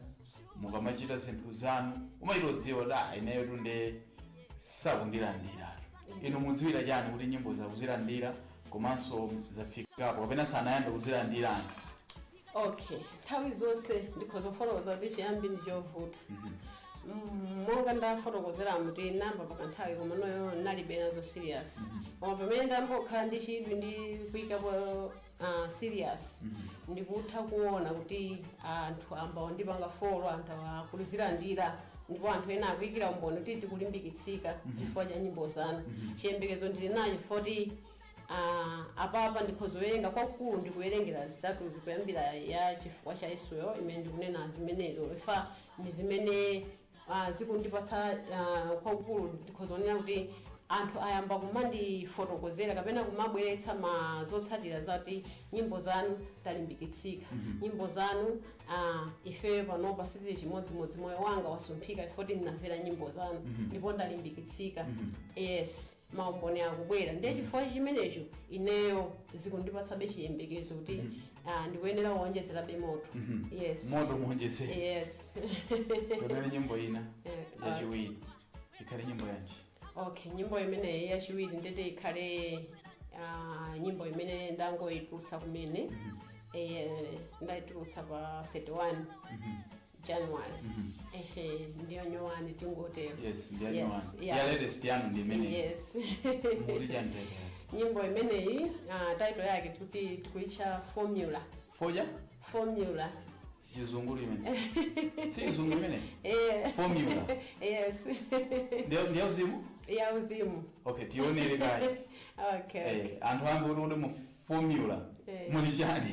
mukamachita zinthu zanu? Umaitodziwa kuti ah, ineyo tunde sakundilandiratu. Inu mudziwira chani kuti nyimbo zakuzilandira komanso zafikapo, kapena sanayambe kuzilandira anthu? Okay, nthawi zonse ndikhoza kufotokoza kuti chiyambi ndi chovuta. Monga ndafotokozera kuti namba pakanthawi, koma noyo nalibe nazo serious. Koma pamene ndambokhala ndi chidwi ndi kuyikapo serious, ndikutha kuona kuti anthu amba ndipanga follow, anthu akuzilandira, ndipo anthu ena akuyikira umboni kuti tikulimbikitsika chifukwa cha nyimbo zanu. Chiyembekezo ndili nacho chifukwa kuti apapa ndikhoza kwakukulu ndikuwerengera zitatu, zikuyambira ya Chifukwa cha Yesuyo imene ndikunena zimenezo, ifa ndi zimene zikundipatsa kwakukulu. Ndikhoza kunena kuti anthu ayamba kumandifotokozera kapena kumabweretsa ma zotsatira zati nyimbo zanu talimbikitsika, nyimbo zanu ifeyo panopa sitili chimodzimodzi, moyo wanga wasunthika ifoti ndinamvera nyimbo zanu ndipo ndalimbikitsika. Yes, maumboni akubwera. Ndiye chifukwa chimenecho ineyo zikundipatsabe chiyembekezo kuti ndikuyenera kuwonjezerabe moto, yes. Moto muonjezere. Yes. Kapena nyimbo ina yachiwiri ikhale nyimbo yanji? Okay, nyimbo imeneyi yachiwiri ndete ikhale nyimbo imene ndangoyitulutsa kumene, ndayitulutsa pa 31 January. Ehe, ndiyo nyowani, tingotero. Yes, ndiya Yes, nyowani. Yeah. Ya latest yanu ndi imeneyi? Yes. Mukuti chani? Nyimbo imeneyi title yake tikuti, tikuitcha Formula. Foja? Formula. Sichizungulu imene, sichizungu imene? Eh. Formula? Yes. Ndiya uzimu? Ya uzimu. Okay, tionere kayi. Okay. Eh, anthu ambe kuti kuti mu Formula muli chani?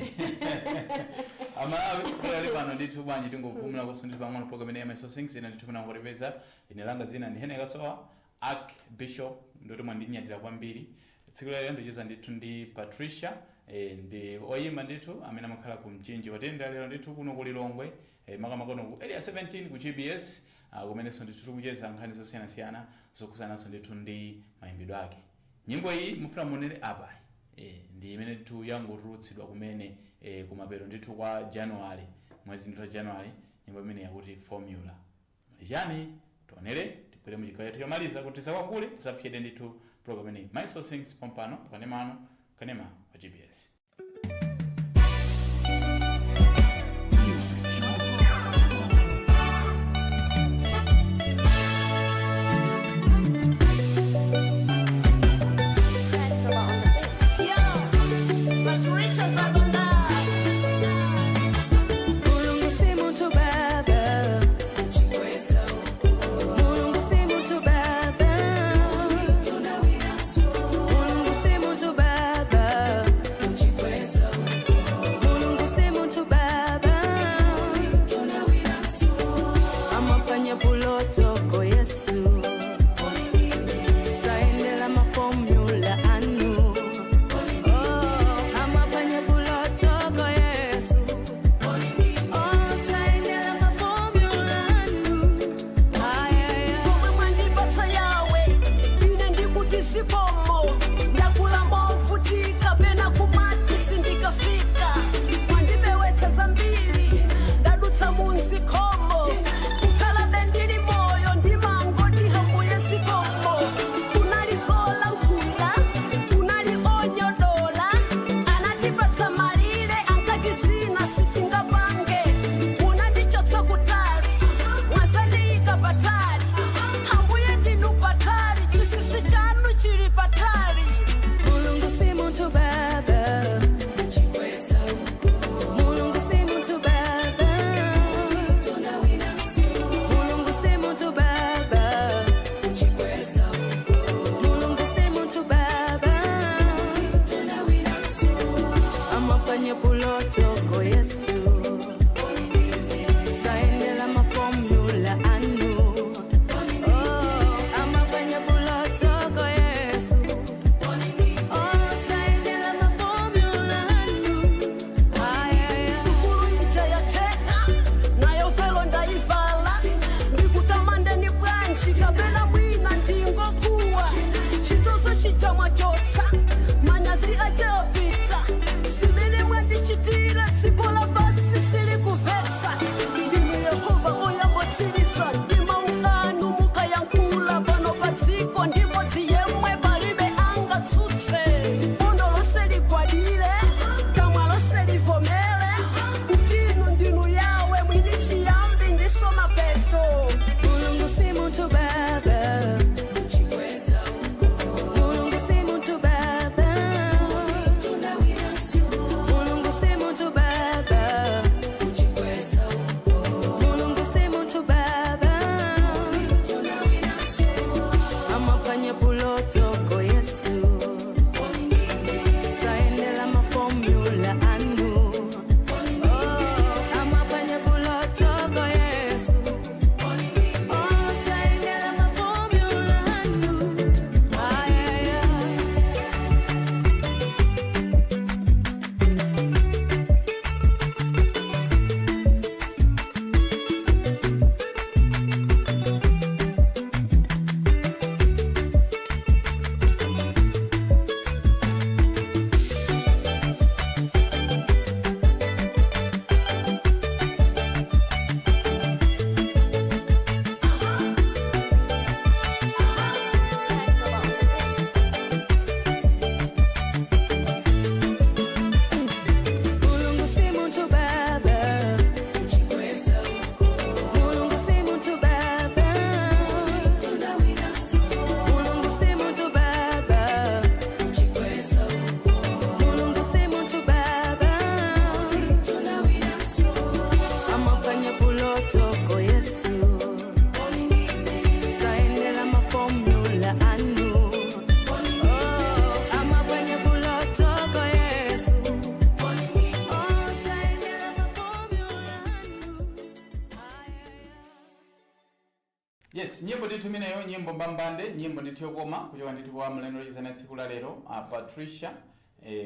Amalawi kudali pano ndithu, bwanji tingopumula kusuntha pang'ono program imene ya My Soul Sings. Ine ndithu munangotipeza, ine langa dzina ndi Henry Kasowa, Archbishop, ndoti mwandinyadira kwambiri. Tsiku lero ndikucheza ndithu ndi Patricia, ndi oyimba ndithu amene amakhala ku Mchinji. Watenda lero ndithu kuno ku Lilongwe, makamaka ku Area 17 ku GBS, kumenenso ndithu tikucheza nkhani zosiyanasiyana zokhuzananso ndithu ndi mayimbidwe ake. Nyimbo iyi mufuna muonere apa, ndi imene ndithu yangotulutsidwa kumene, kumapeto ndithu kwa January, mwezi ndithu wa January. Nyimbo imene yakuti Formula, muli chani? Tionere, tibwere mu chigawo chathu chomaliza kuti tisakwangule, tisaphyede ndithu program imeneyi, My Soul Sings, pompano pakanema, kanema wa GBS. Music. Yo, Patricia Zabanda. Mulungu si munthu baba. Mulungu si munthu baba. Mulungu si munthu baba. zikomo. Ndakula movutika pena kumati sindikafika, mwandibewetsa zambiri, ndadutsa munzikomo, kukhala bendili moyo ndimangoti hambuye zikomo. Kunali zolankhula, kunali onyodola, anatipatsa malire ankatizina sitingapange. Munandichotsa kutali, mwazandiyika patali, hambuye ndinu patali, chisisi chanu chili patali. Mulungu si munthu baba. Mulungu si munthu baba. Mulungu si munthu baba. Mulungu si munthu baba. Amapanya pulotoko Yesu. Saendela maformula anu. Oh, amapanya pulotoko Yesu. Oh, saendela maformula anu. Ay, ay, ay. Sukulu ija yateka nayo velo ndayivala, ndikutamandeni bwanji kapena mwina ndingokuwa chitoso chija mwachotsa, manyazi achapita, simene mwandichitira dziko la pasi silikubvetsa. Ndinu Yehova oyambotsiriza ndi mawu anu, mukayankhula pano pa dziko ndimodzi yemwe palibe angatsutse. Bondo lonse ligwadire, kamwa lonse livomere kuti inu ndinu Yawe mwini chiyambi ndiso mapeto. Mulungu si munthu baba. Mulungu si munthu baba. Mulungu si munthu baba. Mulungu si munthu baba. Amapanya pulotoko Yesu. Saendela maformula anu. Oh, amapanya pulotoko Yesu. Oh, saendela maformula anu. Ay, ay, ay. Mulungu si munthu baba. Mulungu si munthu baba. Mulungu si munthu baba. Mulungu si munthu baba. Amapanya pulotoko Yesu. Saendela maformula anu. Oh, amapanya pulotoko Yesu. Oh, saendela maformula anu. Ay, ay, ay. Yes, nyimbo ndithu imeneyo, nyimbo mbambande, nyimbo ndithu yokoma kuchoka ndithu kwa mlendo lachizana tsiku la lero, a Patricia,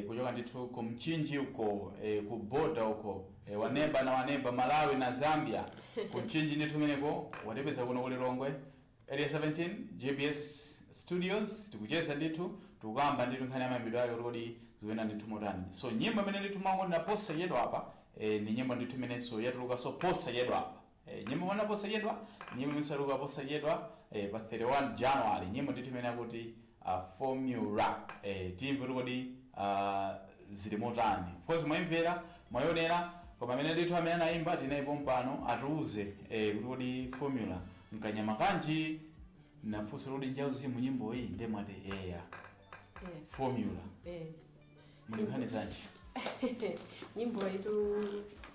kuchoka ndithu ku Mchinji uko, ku boda uko, waneba na waneba Malawi na Zambia, ku Mchinji ndithu imeneko watipeza kuno ku Lilongwe Area 17 JBS Studios. Tikucheza ndithu, tikukamba ndithu nkhani ya mayimbidwe ake kuti kodi zikuyenda ndithu motani. So nyimbo imene ndithu mwangonena posachedwa apa, ni nyimbo ndithu imenenso yatulukanso posachedwa apa. Nyimbo imene posachedwa, nyimbo imene yatuluka posachedwa, pa 31 January, nyimbo ndithu imene yakuti Formula. Timve kuti kodi zili motani. Of course mwayimvera, mwayionera, koma amene ndithu amene anayimba tinayipo mpano atiuze kuti kodi Formula mkanyama kanji. Nafunsa kuti njauzimu nyimbo iyi ndemwati eya. Yes. Formula muli nkhani zanji? Nyimbo itu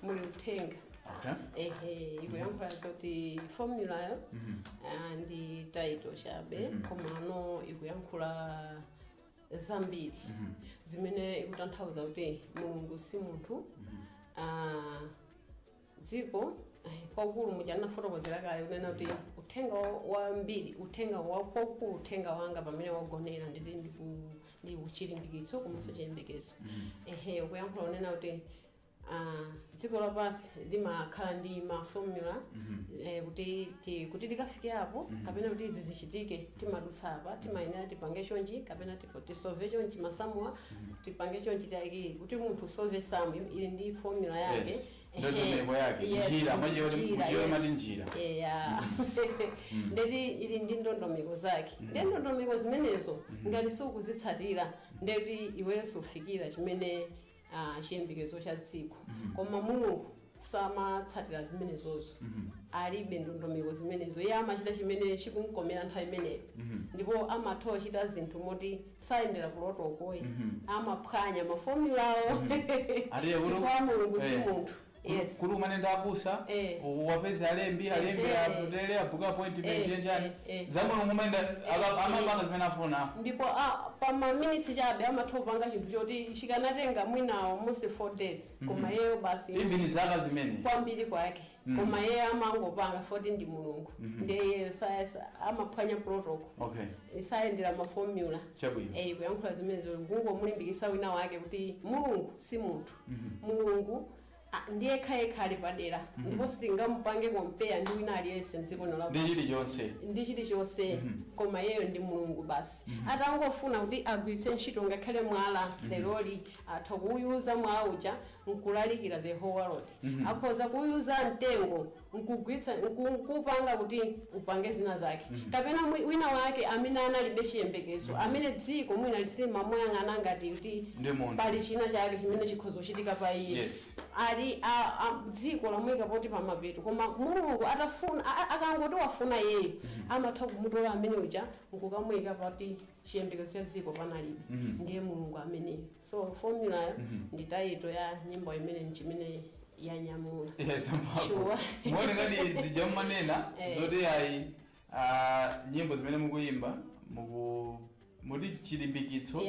muli uthenga. Okay. Ehe, ikuyankhula zoti formulayo ndi title chabe, komano ikuyankhula zambiri zimene ikutanthauza kuti Mulungu si munthu. Dziko kwakulu muja anafotokozera kale kunena kuti uthenga wambiri, uthenga wakwakulu, uthenga wanga pamene wagonera nditi ndi chilimbikitso komanso chiyembekezo. Ehe, ukuyankhula kunena kuti Dziko lapansi limakhala ndi ma formula kuti tikafike apo kapena kuti izi zichitike, timadutsa apa, timayenera tipange chonchi kapena tisolve chonchi masamuwa, tipange chonchi kuti munthu usolve samu ili ndi formula yake. Yes. Ndondomeko yake. Yes, Njira, njira, mwachiyo mati yes. njira. Eya, ndeti ili ndi ndondomeko zake. Ndi ndondomeko zimenezo ngati sukuzitsatira, ndeti iwenso ufikira chimene chiyembekezo cha dziko. Koma Mulungu samatsatira zimenezozo, alibe ndondomeko zimenezo. Iye amachita chimene chikumkomera nthawi imeneyo, ndipo amatha kuchita zinthu moti sayendera kulotokoyi, amaphwanya maformulawo Atiye chifukwa Mulungu si munthu. Yes. Kuti umene ndabusa wapeza alembi aputere abuka appointment yenjani za Mulungu umene amapanga zimene afuna. Ndipo pa minutes chabe amatha kupanga chinthu choti chikanatenga mwina almost 4 days, koma iyeyo basi. Even zaka zimene Kwambiri kwake, koma iye amangopanga poti ndi Mulungu. Ndiye iyeyo amaphwanya protocol, sayendera maformula. Chabwino. Kuyankhula zimenezo kungomulimbikitsa wina wake kuti Mulungu si munthu. Mulungu ndiye yekha ali padera, ndipo sitingamupange compare ndi wina aliyense mdziko lino Ndi lapansi. chilichonse. Ndi chilichonse, koma iyeyo ndi Mulungu basi. Atangofuna kuti agwiritse ntchito ngakhale mwala leroli, atha kuuyuza mwala uja nkulalikira the whole world. Akhoza kuuyuza mtengo nkugwiritsa nkupanga kuti upange zina zake, kapena wina wake amene analibe chiyembekezo, amene dziko mwina lisilimamuyang'ana ngati kuti Ndi munthu. pali china chake chimene chikhoza kuchitika pa iye, ali dziko lamuyika poti pamapeto, koma Mulungu atafuna akangoti wafuna iyeyo, amatha kumutola amene uja nkukamuyika pati chiyembekezo cha dziko panalibe. Ndiye Mulungu ameneyo. So formulayo ndi title ya nyimbo imene nchimene yanyamula. Yes, mphamvu. Sure. Muone ngati zija mmanena zoti ayi, nyimbo zimene mukuyimba muku muti chilimbikitso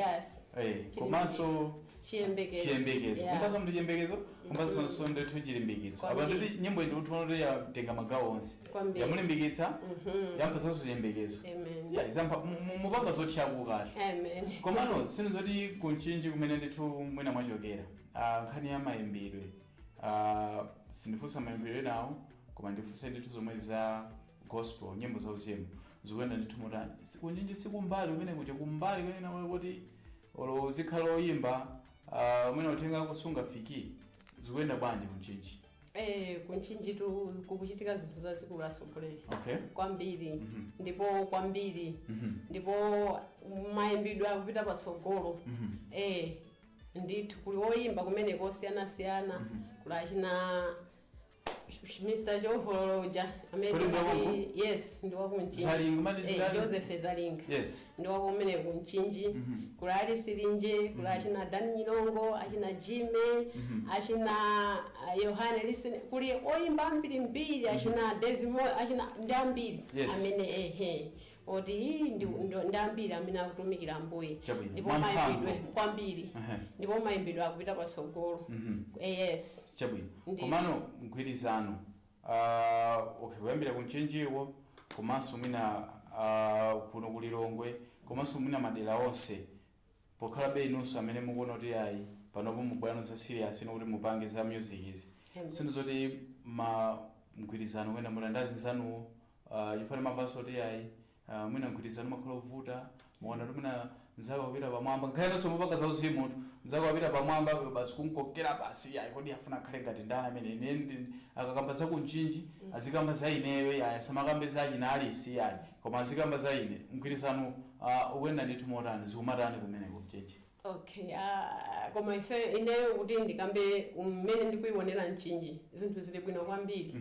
komanso Chiyembekezo. Chiyembekezo. Kumbaso mti chiyembekezo, kumbaso so ndithu chilimbikitso apa. Kwambiri. Nditi nyimbo iyi ndikuti kuti yatenga magawo onse. Kwambiri. Yamulimbikitsa, yampatsanso chiyembekezo. Amen. Yeah, izampa mupanga zothyakuka. Amen. Komano sinizoti kunchinji kumene ndithu mwina mwachokera, nkhani ya mayimbidwe, sindifunsa mayimbidwe nawo, koma ndifunse ndithu zomwe za gospel, nyimbo za uzimu zikuyenda ndithu motani? Kunchinji sikumbali kumene kuja, kumbali kumene kuti olo uzikhala oyimba mwina uthenga kusunga fiki, zikuyenda bwanji kunchinji? Kunchinjitu kukuchitika zinthu zazikulu, atsogoleri. Kwambiri, ndipo kwambiri, ndipo mayimbidwe akupita patsogolo. Ndithu kuli woyimba kumeneko osiyanasiyana. Kuli achina Mr Chovololoja amene Kodi ndi Yes, ndi wakunchinji. Zalinga, mati Joseph Zalinga. Ndi wakumene kunchinji. Kuli Ali Silinje, kuli achina Dani Nyilongo, achina Jime, achina Yohane Listen, kuli oyimba ambirimbiri, achina David Mo, achina ndi ambiri amene ehe oti iyi ndi ambiri amene akutumikira Ambuye. Chabwino. Ndipo Mwamphamvu. mayimbidwe kwambiri, ndipo mayimbidwe akupita patsogolo. Yes. Chabwino. Ndithu. Komano mgwirizano, okay, kuyambira kunchinjiwo, komanso mwina kuno kulilongwe, komanso mwina madera onse, pokhalabe inunso amene mukuona kuti ayi, panopo mubwano za serious kuti mupange za music izi, sinizoti ma mgwirizano kuyenda muta ndi azinzanuwo, chifukwa mamvanso kuti ayi, mwina mgwirizano makhala ovuta, muona kuti mwina nzako wapita pamwamba, nkhalenso mupanga za uzimu, nzako wapita pamwamba basi kunkokera pasi. Ayi, kodi afuna akhale ngati ndani amene ine akakamba za kunchinji azikamba za ineyo? Ayi, asamakambe za achina Alisi, ayi, koma azikamba za ine. Mgwirizano ukuyenda ndithu motani? Zikumatani kumene kunchinji? Okay, koma ife ineyo kuti ndikambe mmene ndikuionera mchinji, zinthu zili bwino kwambiri.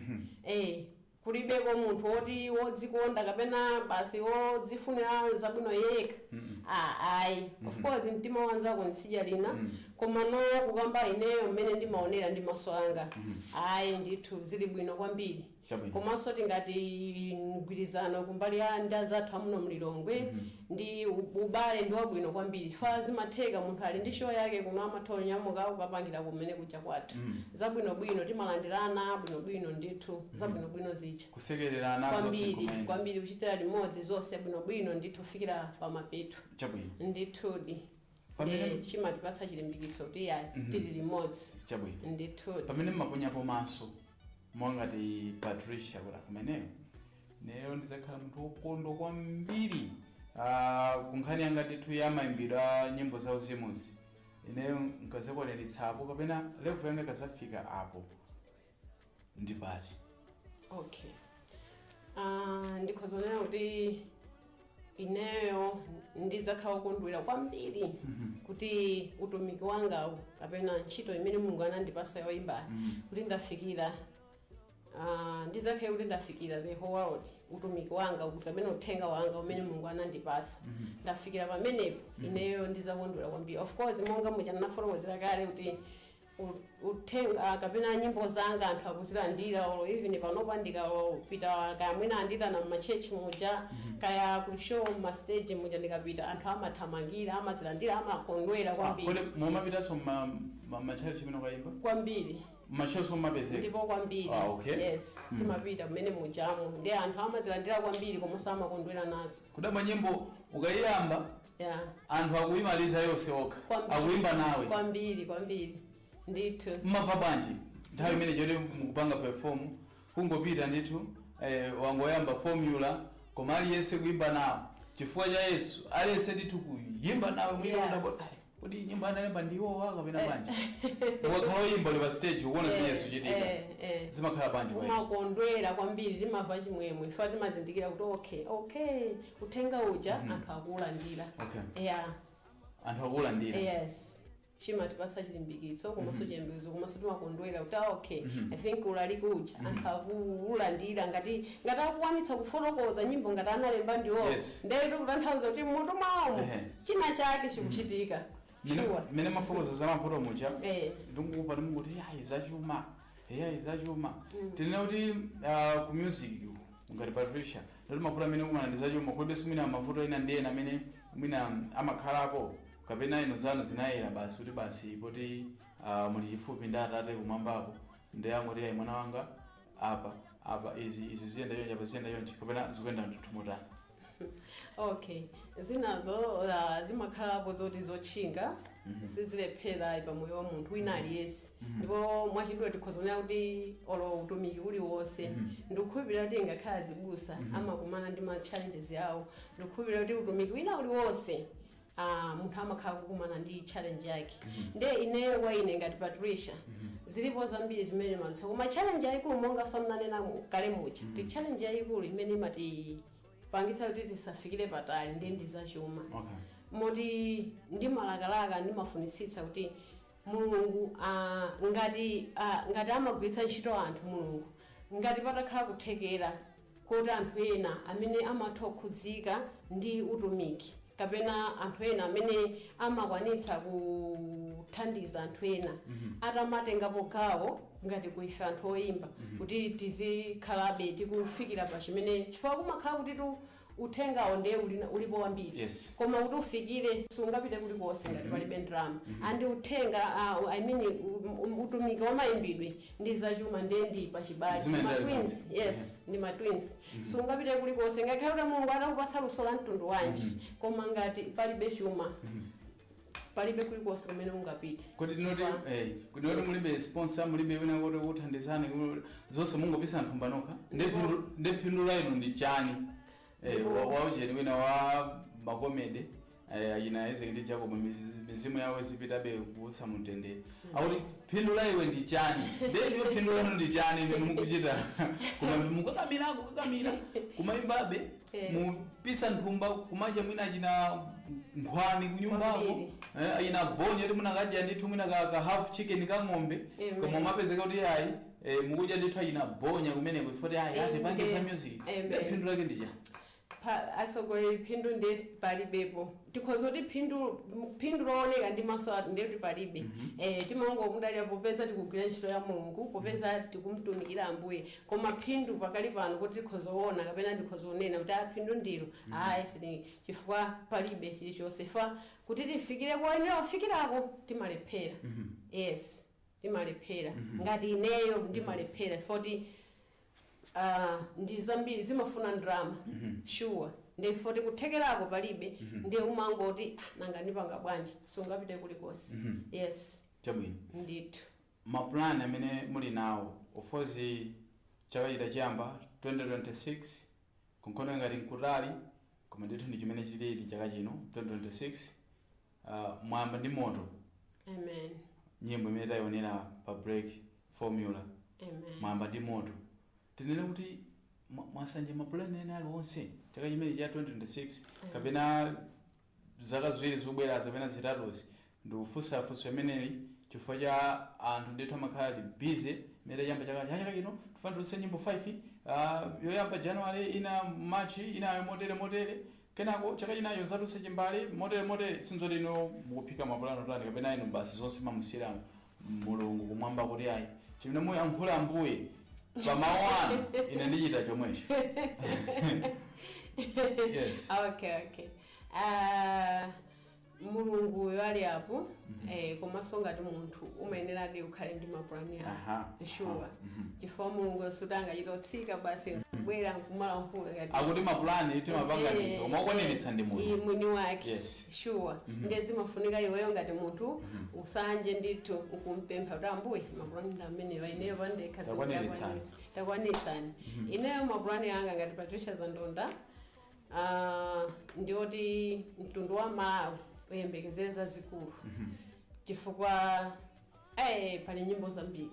Kulibeko munthu woti wodzikonda kapena basi wodzifunira zabwino yekha. Ayi, of course mtima wanzako ntsidya lina, koma no kukamba ineyo mmene ndimaonera ndi maso anga, ayi ndithu zili bwino kwambiri. Komanso tingati mgwirizano kumbali ya ndi azathu amuno mlilongwe ndi ubale ndi wabwino kwambiri. Fa zimatheka munthu ali ndi show yake kuno, amatha onyamuka kukapangira kumene kuja kwathu. Zabwinobwino, timalandirana bwinobwino ndithu, zabwinobwino zicha. Kusekererana zonse. Kwambiri. Kumene Kwambiri, kuchitira limodzi zonse bwinobwino ndithu kufikira pamapeto. Ndithudi. Pamene- Chimatipatsa chilimbikitso kuti ya, tili limodzi. Chabwino. Ndithu. Pamene mmaponyapo maso mwangati Patricia, kuti kumeneyo neyo ndidzakhala munthu wokondwa kwambiri, kunkhani yanga ndithu ya mayimbidwe a nyimbo za uzimuzi, ineyo nkazakwaniritsapo kapena level yanga ikazafika apo, ndipati? Okay, ndikhozonena kuti ineyo ndidzakhala wokondwera kwambiri kuti utumiki wangawu kapena ntchito imene Mulungu anandipasa yoyimba, kuti ndafikira, ndidzakhale kuti ndafikira the whole world, utumiki wanga kuti kapena uthenga wanga umene Mulungu anandipasa ndafikira pamenepo, ineyo ndidzakondwera kwambiri. Of course, monga muja ndinafotokozera kale kuti uthenga kapena nyimbo zanga anthu akuzilandira, or even panopa ndikapita, kaya mwina anditana mma church muja, kaya ku show, ma stage muja, ndikapita anthu amathamangira, amazilandira, amakondwera kwambiri. Kodi mumapitanso machalichi chimene ukayimba? Kwambiri. Ma show so mumapezeka? Ndipo kwambiri. Ah, okay. Yes, timapita mmene mujamo ndi anthu amazilandira kwambiri komanso amakondwera nazo. Kudabwa nyimbo ukayiyamba, anthu akuyimaliza yonse okha, Kwambiri. akuyimba nawe. Kwambiri, kwambiri ndithu. Mmamva bwanji nthawi imene choti mukupanga perform, kungopita ndithu, wangoyamba "Formula", koma aliyense kuyimba nawo, "Chifukwa cha Yesu", aliyense ndithu kuyimba nawe mwina? Kodi nyimbo analemba ndiwowa kapena bwanji? Ukakhala oyimba uli pa stage, ukuona zimene zikuchitika, zimakhala bwanji kwa inu? Umakondwera kwambiri, timamva chimwemwe ife, timazindikira kuti okay, uthenga uja anthu akuwulandira. Yeah. Anthu akuwulandira. Yes, chimatipatsa chilimbikitso komanso chiyembekezo, komanso timakondwera kuti ah, okay, I think ulaliki uja anthu akuwulandira, ngati akukwanitsa kufotokoza nyimbo ngati analemba ndiwo, ndetu kutanthauza kuti mmutu mwawomo china chake chikuchitika. Sure. Mmene mafotokoza za mavuto muja, ndikukumva ndimunguti yayi zachuma, yayi zachuma. Tinene kuti ku music ngati Patricia, ndoti mavuto amene kumana ndi zachuma, kulibenso mwina mavuto ena ndi ena amene mwina amakhalapo, kapena ino zanu zinayera basi, kuti basi poti muli chifupi ndi atate kumwambako, ndi angoti yayi mwana wanga, apa apa izi izi ziyenda chonchi, apa ziyenda chonchi, kapena zikuyenda ndithu motani? Okay, zinazo zimakhalapo zoti zotchinga, sizilephera pamoyo wa munthu wina aliyense. Ndipo mwachidule tikhoza kunena kuti olo utumiki uliwonse, ndikukhulupirira kuti ngakhale azibusa amakumana ndi ma challenges yawo. Ndikukhulupirira kuti utumiki wina uliwonse, munthu amakhala kukumana ndi challenge yake. Nde ineyo, kwa ine ngati Patricia, zilipo zambiri zimene madutsa, koma challenge yayikulu, monga samnanena kale muja, kuti challenge yayikulu imene imatipangitsa kuti tisafikire patali ndi zachuma. Moti ndimalakalaka, ndimafunitsitsa kuti Mulungu, ngati amagwiritsa ntchito anthu Mulungu, ngati patakhala kuthekera kuti anthu ena amene amatha kukhudzika ndi utumiki kapena anthu ena amene amakwanitsa kuthandiza anthu ena atamatengapo gawo ngati kuife anthu oyimba, kuti tizikhalabe tikufikira pa chimene, chifukwa kumakhala kuti tu uthengawo ndiye ulipo wambiri, koma kuti ufikire sungapite kulikonse ngati palibe ndalama. And uthenga, I mean, utumiki wa mayimbidwe ndi zachuma ndiye ndi pachibale. Zimayendera Ma twins. limodzi. Yes, ndi ma twins. Sungapite kulikonse ngakhale kuti Mulungu atakupatsa luso la mtundu wanji, koma ngati palibe chuma, palibe kulikonse kumene ungapite. Kuti noti kuti noti mulibe sponsor, mulibe wina kuti kuthandizani, zonse mungopisa nthumba nokha, ndi phindu la inu ndi chani? Waujeni wina wa ma comedy, ayina Isaac ndi Jacob, mizimu yawo zipitabe kuutsa mtendere, akuti phindu la iwe ndi chani? Ndiyo phindu lanu ndi chani ine mukuchita, koma mukakamira, kukakamira kumayimbabe, mupisa nthumba, kumadya mwina achina nkhwani kunyumbako, Kwambiri. Ayina bonya kuti munakadya ndithu mwina ka half chicken ka ng'ombe, koma mapezeka kuti ayi, mukudya ndithu ayina bonya kumeneko ifoti ayi ati pange za music. Amen. Phindu lake ndi chani? Atsogoleri, phindu ndiye palibepo. Tikhoza kuti phindu looneka ndi maso athu ndiye kuti palibe. Timangomudalira popeza tikugwira ntchito ya Mulungu, popeza tikumtumikira Ambuye, koma phindu pakali pano kuti tikhoza kuona kapena ndikhoza kunena kuti ah, phindu ndilo, ayi, sili, chifukwa palibe chilichonse. Fa kuti tifikire koyenera kufikirako timalephera. Yes, timalephera. Ngati ineyo ndimalephera foti ndi zambiri zimafuna ndalama, sure. Ndi foti kuthekerako palibe, ndiye umangoti, "Ah, nanga ndipanga bwanji?" Sungapite kulikonse. Yes. Chabwino. Ndithu. Mapulani amene muli nawo, of course chaka chita chiyamba 2026, kunkhondo ngati nkutali, koma ndithu ndi chimene chilili chaka chino 2026. Mwayamba ndi moto. Amen. Nyimbo imene tayionera pa break, Formula. Amen. Mwayamba ndi moto. Tinene kuti mwasanje mapulani ena aliwonse chaka chimene cha 2026 kapena zaka 2 zobwera kapena zitatuzi? Ndikufunsafunso imeneli chifukwa cha anthu ndithu amakhala ali busy imene chiyamba chaka chino tifuna tulutse nyimbo 5, yoyamba January, ina March, inayo motere motere, kenako chaka chinayo zatulutse chimbale motere motere. Sinzoti ino mukuphika mapulani otani, kapena inu basi zonse mamusiyira Mulungu kumwamba kuti ayi, chimene muyankhula Ambuye pa mawu anu, ine ndichita chomwecho? Yes. Okay, Mulunguyo ali apo, komanso ngati munthu umayeneradi ukhale ndi mapulani ako. Sure, chifukwa Mulungu sutangachitotsika basi kubwera nkumalankhula ngati Akuti mapulani timapanga ndife, koma okwaniritsa ndi Mulungu. Mwini wake. Sure, ndiye zimafunika iweyo ngati munthu usanje ndithu ukumpempha kuti, "Ambuye, mapulani ndi amenewa, ineyo pandekha Takwaniritsani." sindingakwanitse. Takwaniritsani." Ineyo mapulani anga ngati Patricia Zandonda, ndioti mtundu wa Malawi uyembekezere zazikulu, chifukwa pali nyimbo zambiri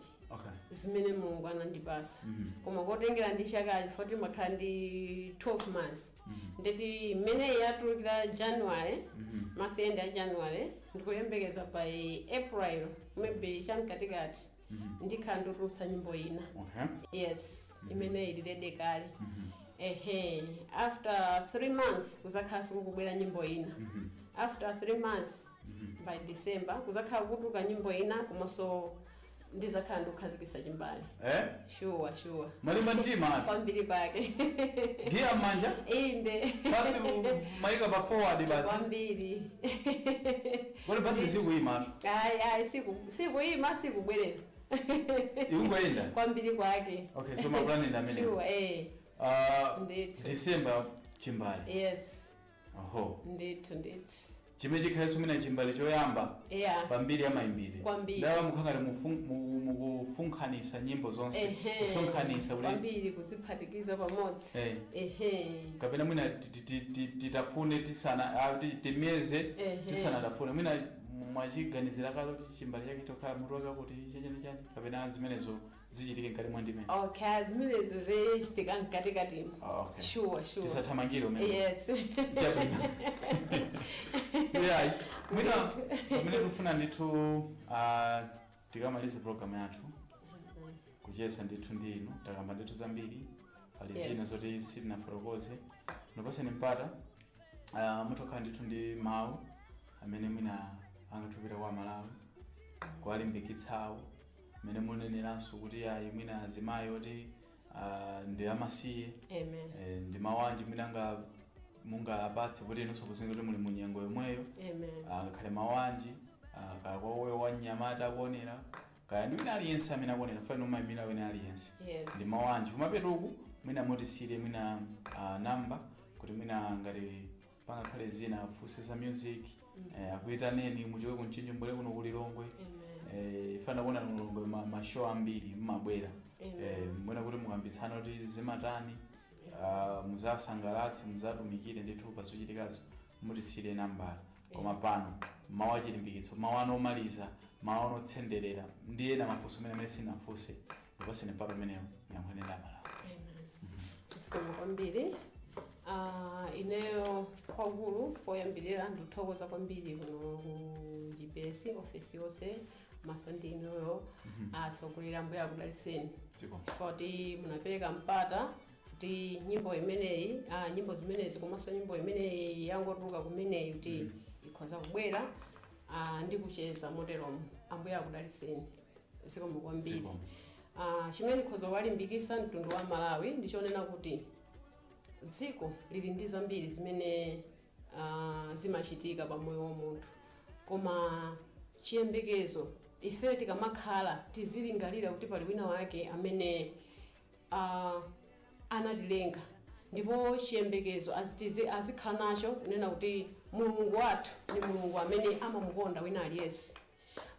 zimene Mulungu anandipasa, koma kotengera ndi chakachi foti makhala ndi 12 months, nditi mmene yatulukira January, month end ya January, ndikuyembekeza by April, maybe chamkatikati, ndikhala ndotulutsa nyimbo ina. Yes, imene ili ready kale. Ehe, after 3 months kuzakhala kukubwera nyimbo ina. After 3 months, by December, kuzakhala kutuluka nyimbo ina, komanso ndizakhala ndikukhazikitsa chimbale. Eh? Sure. Malimba mtima atu. Kwambiri kwake. Giya m'manja. Inde. First mayika pa forward basi. Kwambiri. Kodi basi sikuyima atu? Ayi, ayi, sikuyima, sikubwerera. Ikungoyenda. Kwambiri kwake. Okay, so mapulani ndi amene. Sure, eh. Ndithu. December chimbale. Yes. Oho. Ndithu, ndithu. Chimene chikhalenso mwina chimbale choyamba pambiri ya mayimbidwe. Kwambiri. Ndawa mukhangati mukufunkhanitsa nyimbo zonse, kusonkhanitsa kuti Kwambiri, kuziphatikiza pamodzi. Eh. Kapena mwina titafune tisana, timeze tisanatafune, mwina mwachiganizira kale kuti chimbale chake chokhala mutu wake kuti chachani chani, kapena zimenezo zichitike mkati mwa ndimene? Okay, zimenezi zichitika mkatikatimo. Ah, okay. Sure. Tisathamangire umene. Yes. Chabwino. Yayi, mwina pamene tikufuna ndithu tikamalize program yathu kucheza ndithu ndi inu, takamba ndithu zambiri, pali zina zoti sitinafotokoze. Ndipaseni mpata, mutokhala ndithu ndi mawu amene mwina angathupita kwa Malawi, kuwalimbikitsawo, mmene muneneranso kuti ayi, mwina azimayi oti ndi amasiye. Amen. Ndi mawu anji mwina anga mungapatse kuti inunso kuzinga kuti muli mu nyengo yomweyo? Amen. Ngakhale mawu anji, kaya kwa uyo wanyamata akuonera, kaya ndi wina aliyense amene akuonera, fana umayimira wina aliyense. Ndi mawu anji kumapetuku mwina mutisire mwina namba kuti mwina ngati pangakhale zina afunse za music, akuitaneni muchoke kumchinji mbwere kuno kulilongwe? Amen. Ifana kuona kulilongwe ma show ambiri mmabwera. Amen. Mwina kuti mukambitsana kuti zimatani, muzasangalatse, muzatumikire ndithu pazochitikazo, mutisire nambala. Koma pano mawu achilimbikitso, mawu anu omaliza, mawu anu otsenderera ndi ena mafunso amene sinafunse, ndipaseni mpata umenewo muyankhuleni ndi Amalawi. Zikomo kwambiri. Ineyo kwakulu poyambirira ndikuthokoza kwambiri kuno ku GBS ofesi yonse, maso ndi inuyo atsogoleri, Mbuye akudalitseni. Zikomo. Chifukwa kuti munapereka mpata kuti nyimbo imeneyi, nyimbo zimenezi komanso nyimbo imeneyi yangotuluka kumeneyi kuti ikhoza kubwera ndi kucheza moteromo. Ambuye akudalitseni, zikomo kwambiri. Zikomo. Chimene khoza walimbikisa mtundu wa Malawi ndichonena kuti dziko lili ndi zambiri zimene zimachitika pa moyo wa munthu, koma chiyembekezo ife tikamakhala tizilingalira kuti pali wina wake amene anatilenga. Ndipo chiyembekezo azikhala nacho, kunena kuti Mulungu wathu ndi Mulungu amene amamukonda wina aliyense.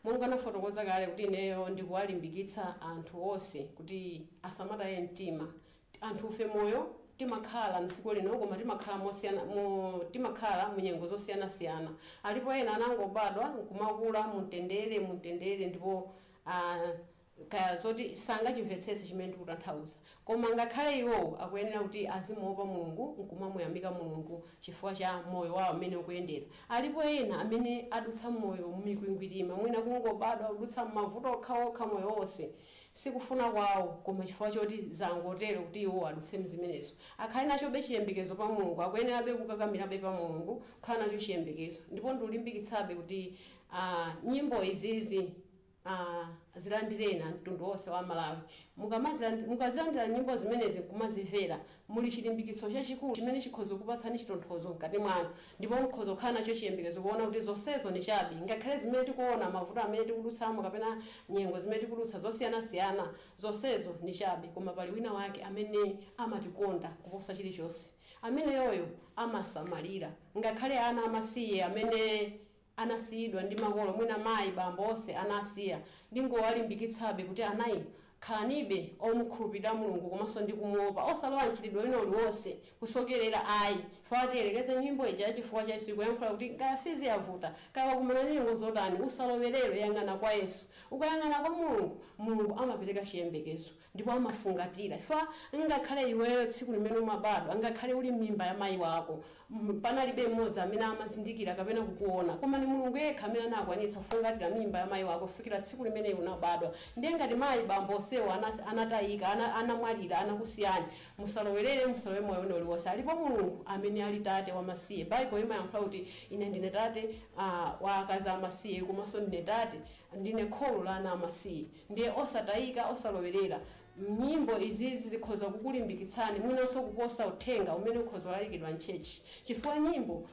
Monga nafotokoza kale kuti ineyo ndikuwalimbikitsa anthu onse kuti asamataye mtima. Anthu ufe moyo timakhala mdziko lino, koma timakhala mosiyana, timakhala munyengo zosiyanasiyana. Alipo ena anangobadwa nkumakula mumtendere, mumtendere, ndipo kaya zoti sangachimvetsetse chimene ndikutanthauza. Koma ngakhale iwowo akuyenera kuti azimuopa Mulungu nkumamuyamika Mulungu chifukwa cha moyo wawo amene ukuyendera. Alipo ena amene adutsa moyo mmikwingwirima, mwina kungobadwa kudutsa mavuto okhaokha moyo wonse. Sikufuna kwawo, koma chifukwa choti zangotero kuti iwo adutse mzimenezo. Akhale nachobe chiyembekezo pa Mulungu, akuyenerabe kukakamirabe pa Mulungu, kukhala nacho chiyembekezo. Ndipo ndikulimbikitsabe kuti nyimbo izizi zilandireni mtundu wonse wa Malawi. Mukazilandira nyimbo zimenezi nkumazimvera, muli chilimbikitso chachikulu chimene chikhoza kupatsani chitonthozo mkati mwanu, ndipo mukhoza kukhala nacho chiyembekezo kuona kuti zonsezo ni chabe. Ngakhale zimene tikuona, mavuto amene tikudutsamo kapena nyengo zimene tikudutsa zosiyanasiyana, zonsezo ni chabe. Koma pali wina wake amene amatikonda kuposa chilichonse, amene yoyo amasamalira ngakhale ana amasiye amene anasiyidwa ndi makolo, mwina mayi, bambo onse anasiya. Ndingowalimbikitsabe kuti anayi, khalanibe omukhulupirira Mulungu komanso ndi kumuopa, osalowa mchitidwe wina uliwonse kusokerera ayi. Funa tiyelekeze nyimbo ija, "Chifukwa cha Yesu", ikuyankhula kuti kaya fees yavuta, kaya wakumana ndi nyengo zotani, usalowerere, yang'ana kwa Yesu. Ukayang'ana kwa Mulungu, Mulungu amapereka chiyembekezo ndipo amafungatira. Ifa ngakhale iweyo tsiku limene umabadwa, ngakhale uli m'mimba ya mayi wako, panalibe mmodzi amene amazindikira kapena kukuona, koma ni Mulungu yekha amene anakwanitsa kufungatira mimba ya mayi wako kufikira tsiku limene unabadwa. Ndiye ngati mayi, bambo onsewo anatayika, anamwalira, anakusiyani, musalowerere, musalowe moyo wina uliwonse. Alipo Mulungu amene ali tate wamasiye. Baibulo imayankhula kuti ine ndine tate wa akazi amasiye, komanso ndine tate, ndine kholo la ana amasiye. Ndiye osatayika, osalowerera. Nyimbo izizi zikhoza kukulimbikitsani mwinanso kuposa uthenga umene ukhoza kulalikidwa m'church, chifukwa nyimbo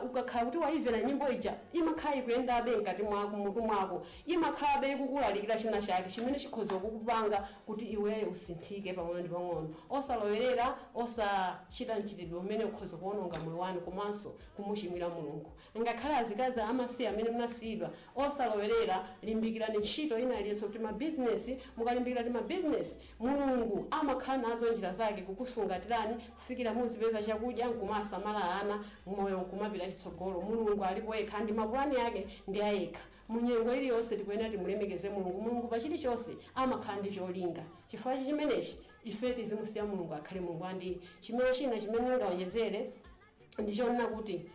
ukakhala kuti waimvera nyimbo ija, imakhala ikuyendabe mkati mwako, mutu mwako, imakhalabe ikukulalikira china chake chimene chikhoza kukupanga kuti iweyo usinthike pang'ono ndi pang'ono. Osalowerera, osachita mchitidwe umene ukhoza kuwononga moyo wanu komanso kumuchimwira Mulungu. Ngakhale azikazi amasiye amene munasiyidwa, osalowerera, limbikirani ntchito ina iliyonse kuti mabizinesi. Mukalimbikira ti mabizinesi, Mulungu amakhala nazo njira zake kukufungatirani kufikira muzipeza chakudya nkumasamala ana, moyo nkumapita chitsogolo. Mulungu alipo yekha ndi mapulani yake ndi ayekha. Munyengo iliyonse tikuyenera timulemekeze Mulungu. Mulungu pa chilichonse amakhala ndi cholinga. Chifukwa chimenechi ife tizimusiya Mulungu akhale Mulungu. Andi chimene china chimene ndingawonjezere ndichonena kuti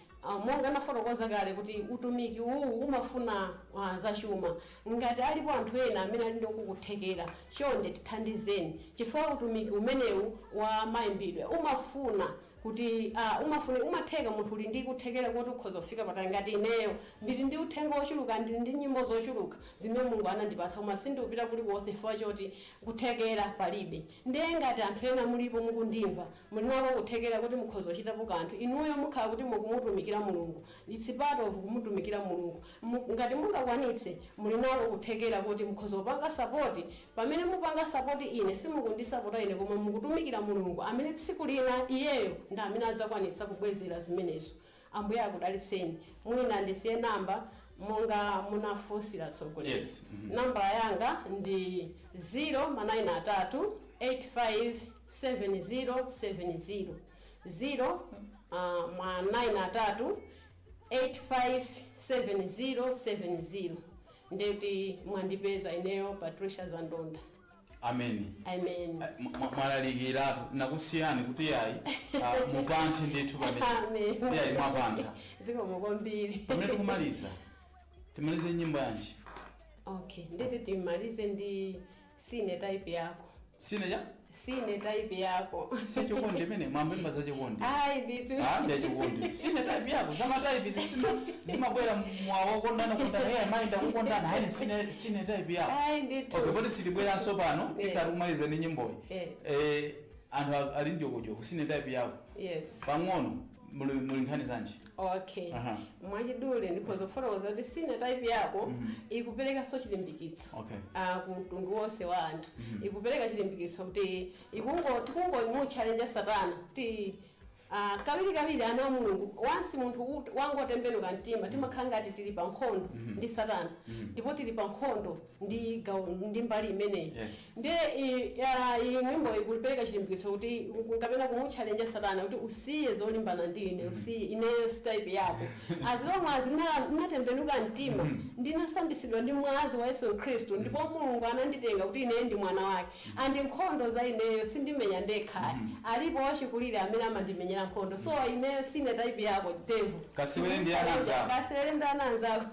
monga nafotokoza kale kuti utumiki uwu umafuna zachuma. Ngati alipo anthu ena amene ali ndi kukuthekera, chonde tithandizeni, chifukwa utumiki umenewu wa mayimbidwe umafuna kuti umafuna, umatheka munthu uli ndi kuthekera kuti ukhoza kufika patali. Ngati ineyo ndili ndi uthenga wochuluka, ndili ndi nyimbo zochuluka zimene Mulungu anandipatsa, koma sindikupita kuliwonse chifukwa choti kuthekera palibe. Ndiye ngati anthu ena mulipo mukundimva, muli nako kuthekera kuti mukhoza kuchitapo kanthu, inuyo mukhala kuti mukumutumikira Mulungu. It's part of kumutumikira Mulungu. Ngati mungakwanitse, muli nako kuthekera kuti mukhoza kupanga support. Pamene mupanga support ine, simukundisapota ine, koma mukutumikira Mulungu amene tsiku lina iyeyo ndi amene adzakwanitsa kubwezera zimenezo. Ambuye akudalitseni. Mwina ndisiye namba monga munafunsira tsogoleri. Yes. Nambala yanga ndi 0 ma 9 3 85 7070, 0 ma 9 3 857070. Ndikuti mwandipeza ineyo, Patricia Zandonda. Amen. Amen. Mwalalikiratu, nakusiyani kuti yayi, mupanthe ndithu pamene. Amen. Yayi, mwapantha. Zikomo kwambiri. Pamene tikumaliza, timalize nyimbo yanji? Okay, nditi timalize ndi "Sine Type Yako". Sine ya "Sine Type Yako". Sechikondi imene mwambemba zachikondi? Ayi ndithu. Ah, ndiyachikondi. "Sine Type Yako", zamatype zisina zimabwera mwawokondana kondana, hey, mayi ndakukondana, hayi, sine type yako. Ayi ndithu. Okay, poti silibweranso pano, tikati kumaliza ndi nyimboyi. Eh. Anthu ali njokojoko, "Sine Type Yako". Yes. Pang'ono. Muli nkhani zanji? Okay. Aha. Mwachidule ndikhoza kufotokoza kuti Sine Type Yako ikuperekanso chilimbikitso ku mtundu wonse wa anthu. Ikupereka chilimbikitso kuti tikungomu-challenge satana kuti kawiri kawiri ana a Mulungu, once munthu wangotembenuka mtima, timakhala ngati tili pa nkhondo ndi satana, ndipo tili pa nkhondo ndi ndi mbali imeneyi. Ndiye iyi nyimbo ikupereka chilimbikitso kuti kapena kumu-challenge satana kuti usiye zolimbana ndi ine, usiye, ineyo si type yako. As long as natembenuka mtima, ndinasambisidwa ndi mwazi wa Yesu Khristu, ndipo Mulungu ananditenga kuti ineyo ndi mwana wake, and nkhondo za ineyo sindimenya ndekha, alipo wachikulire amene amandimenyera nkhondo. So ineyo sine type yako, devil. Kasewere ndi ana anzako. Kasewere ndi ana anzako.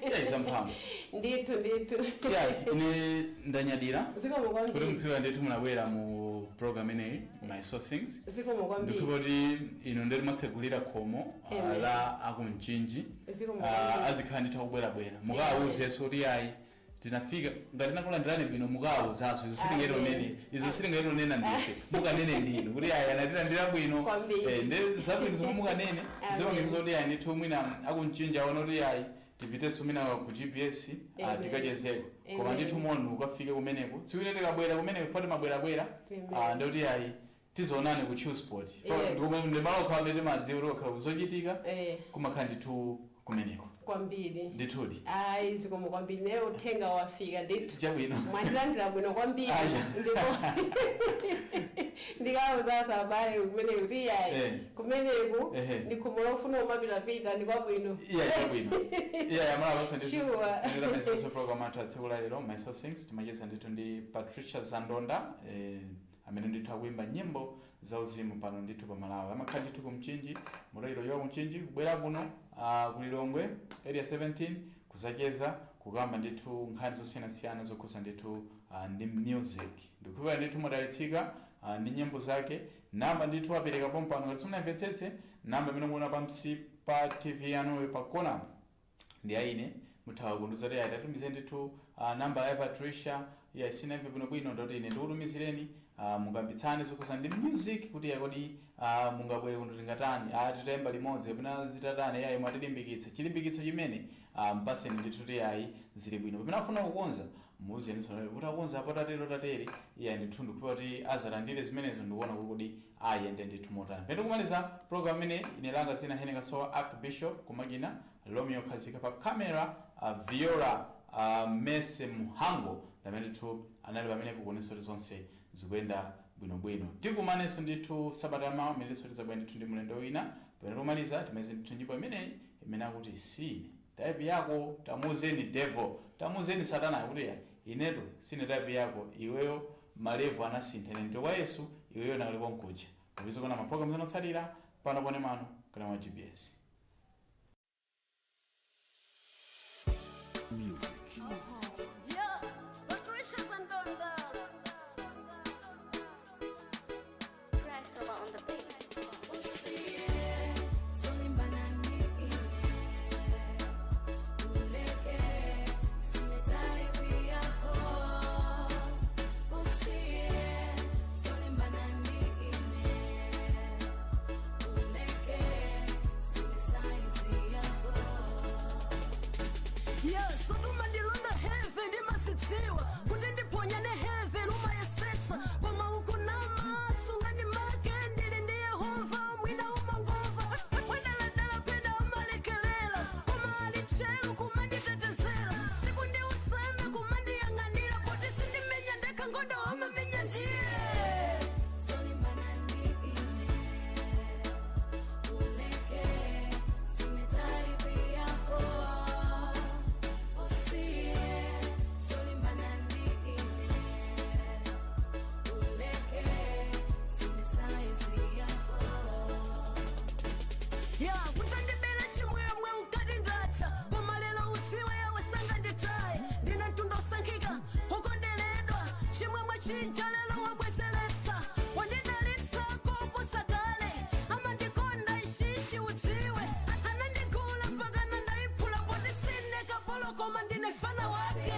Yeah, zamphamvu. Ndithu, ndithu. Yeah, ine ndanyadira Zikomo kuti kwambiri. mtsiwa ndithu munabwera mu program ineyi, My Soul Sings. Zikomo kwambiri. Ndikuti ino ndeti mwatsegulira khomo Amen. la akumchinji. Zikomo kwambiri. Azikhala ndithu akubwerabwera, mukawuzenso kuti ayi, tinafika, ngati nakulandirani bwino, mukawuzaso. Izo sitingayitonene, izo sitingayitonena ndife, mukanene ndinu kuti ayi, anatilandira bwino. Kwambiri. Ndi zabwino zomwe mukanene. Amen. Zipangizo kuti ayi, ndithu mwina akumchinji aona kuti ayi, tipitenso mwina ku GPS Amen. tikachezeko. Koma Amen. ndithu monu ukafike kumeneko tsiku ine tikabwera kumeneko, foti mabwerabwera. Amen. Ndikuti ayi, tizoonane ku Chillspot. Ndimalo okhala amene timadziwa kuti okhala zochitika kumakhala ndithu kumeneko. Kwambiri. Ndithudi. Ayi, zikomo kwambiri. Naye uthenga wafika ndithu. Chabwino. Mwandilandira bwino kwambiri. Aja. Ndipo ndikawuzasa abale kumene kuti yayi, kumeneku ndi khomo lofuna umapitapita, ndi kwabwino. Iya, chabwino. Iya, yamalaponso. Sure. Ndithu program athu atsiku la lero, My Soul Sings, timacheza ndithu ndi Patricia Zandonda, amene ndithu akuimba nyimbo zauzimu pano ndithu pa Malawi. Amakhala ndithu ku Mchinji. Mutoyiro yowa kumchinji kubwera kuno ku Lilongwe Area 17 kuzacheza, kukamba ndithu nkhani zosiyanasiyana zokhuza ndithu ndi music. Ndikukhulupirira ndithu mwadalitsika ndi nyimbo zake. Namba ndithu apereka pompano. Ngati simunamvetsetse, namba imene mukuona pamsi pa TV yanuyo pa kona ndi aine, muthawa kundiuza kuti ayi, tatumize ndithu namba ya Patricia ya sinamve bwinobwino, ndoti ine ndikutumizireni, mukambitsane zokhuza ndi music kuti ya kodi mungabwere kuno, tingatani, titayimba limodzi kapena zitatani. Yayi, mwatilimbikitsa, chilimbikitso chimene mpaseni ndithu kuti yayi, zili bwino. Pamene afuna kukonza, muuzeni kuti akonza apo, tatero tatere. Iya, ndithu ndikupa kuti azalandire zimenezo, ndikuona kuti kodi ayende ndithu motani. Pene tikumaliza program imene, ine langa dzina Heneka Sowa, Archbishop kumakina, Romeo Khazika pa camera, Viola Mese Muhango ndamene ndithu anali pamenepo kuonetsa kuti zonse zikuyenda bwinobwino. Tikumanenso ndithu sabata yamawa, imenenso tizabwera ndithu ndi mlendo wina. Pamene tikumaliza, timalize ndithu nyimbo imeneyi imene akuti Sine Type Yako. Tamuzeni devil, tamuzeni satana kuti ya, inetu sine type yako iweyo, ma level anasintha, ine ndili kwa Yesu, iweyo nakali konkuja. Mupeze kuona mapulogalamu zotsatira pano pone mano kana wa GBS. Music. Yeah, Patricia Zandonda. Crossover on the beat. Usiye zolimbana ndi ine, uleke, sine type yako. Usiye zolimbana ndi ine, uleke, sine size yako. Yes, utuma ndilonda heavy, ndimasidziwa kuti ndiphonyane heaven umayesetsa, koma ukunama sungani make. Ndili ndi Yehova, mwina umangova mwadaladala, pena umalekelela, koma ali tcheru kumanditetezera siku ndi usana, kumandiyang'anira poti sindimenya ndekha nkhondo, amamenya ndiye. Zolimbana ndi ine, uleke, sine type yako. Usiye zolimbana ndi ine, uleke, sine size yako. Ya, kutandibela chimwemwe ukati ndatha, koma lero udziwe yawe sanganditaye. Ndine mtundu osankhika, ukondeledwa, chimwemwe chija lero wabwezeretsa, wandidalitsa koposa kale, amandikonda ishishi udziwe, anandigula mpakana ndayiphula, poti sine kapolo koma ndine fana wake.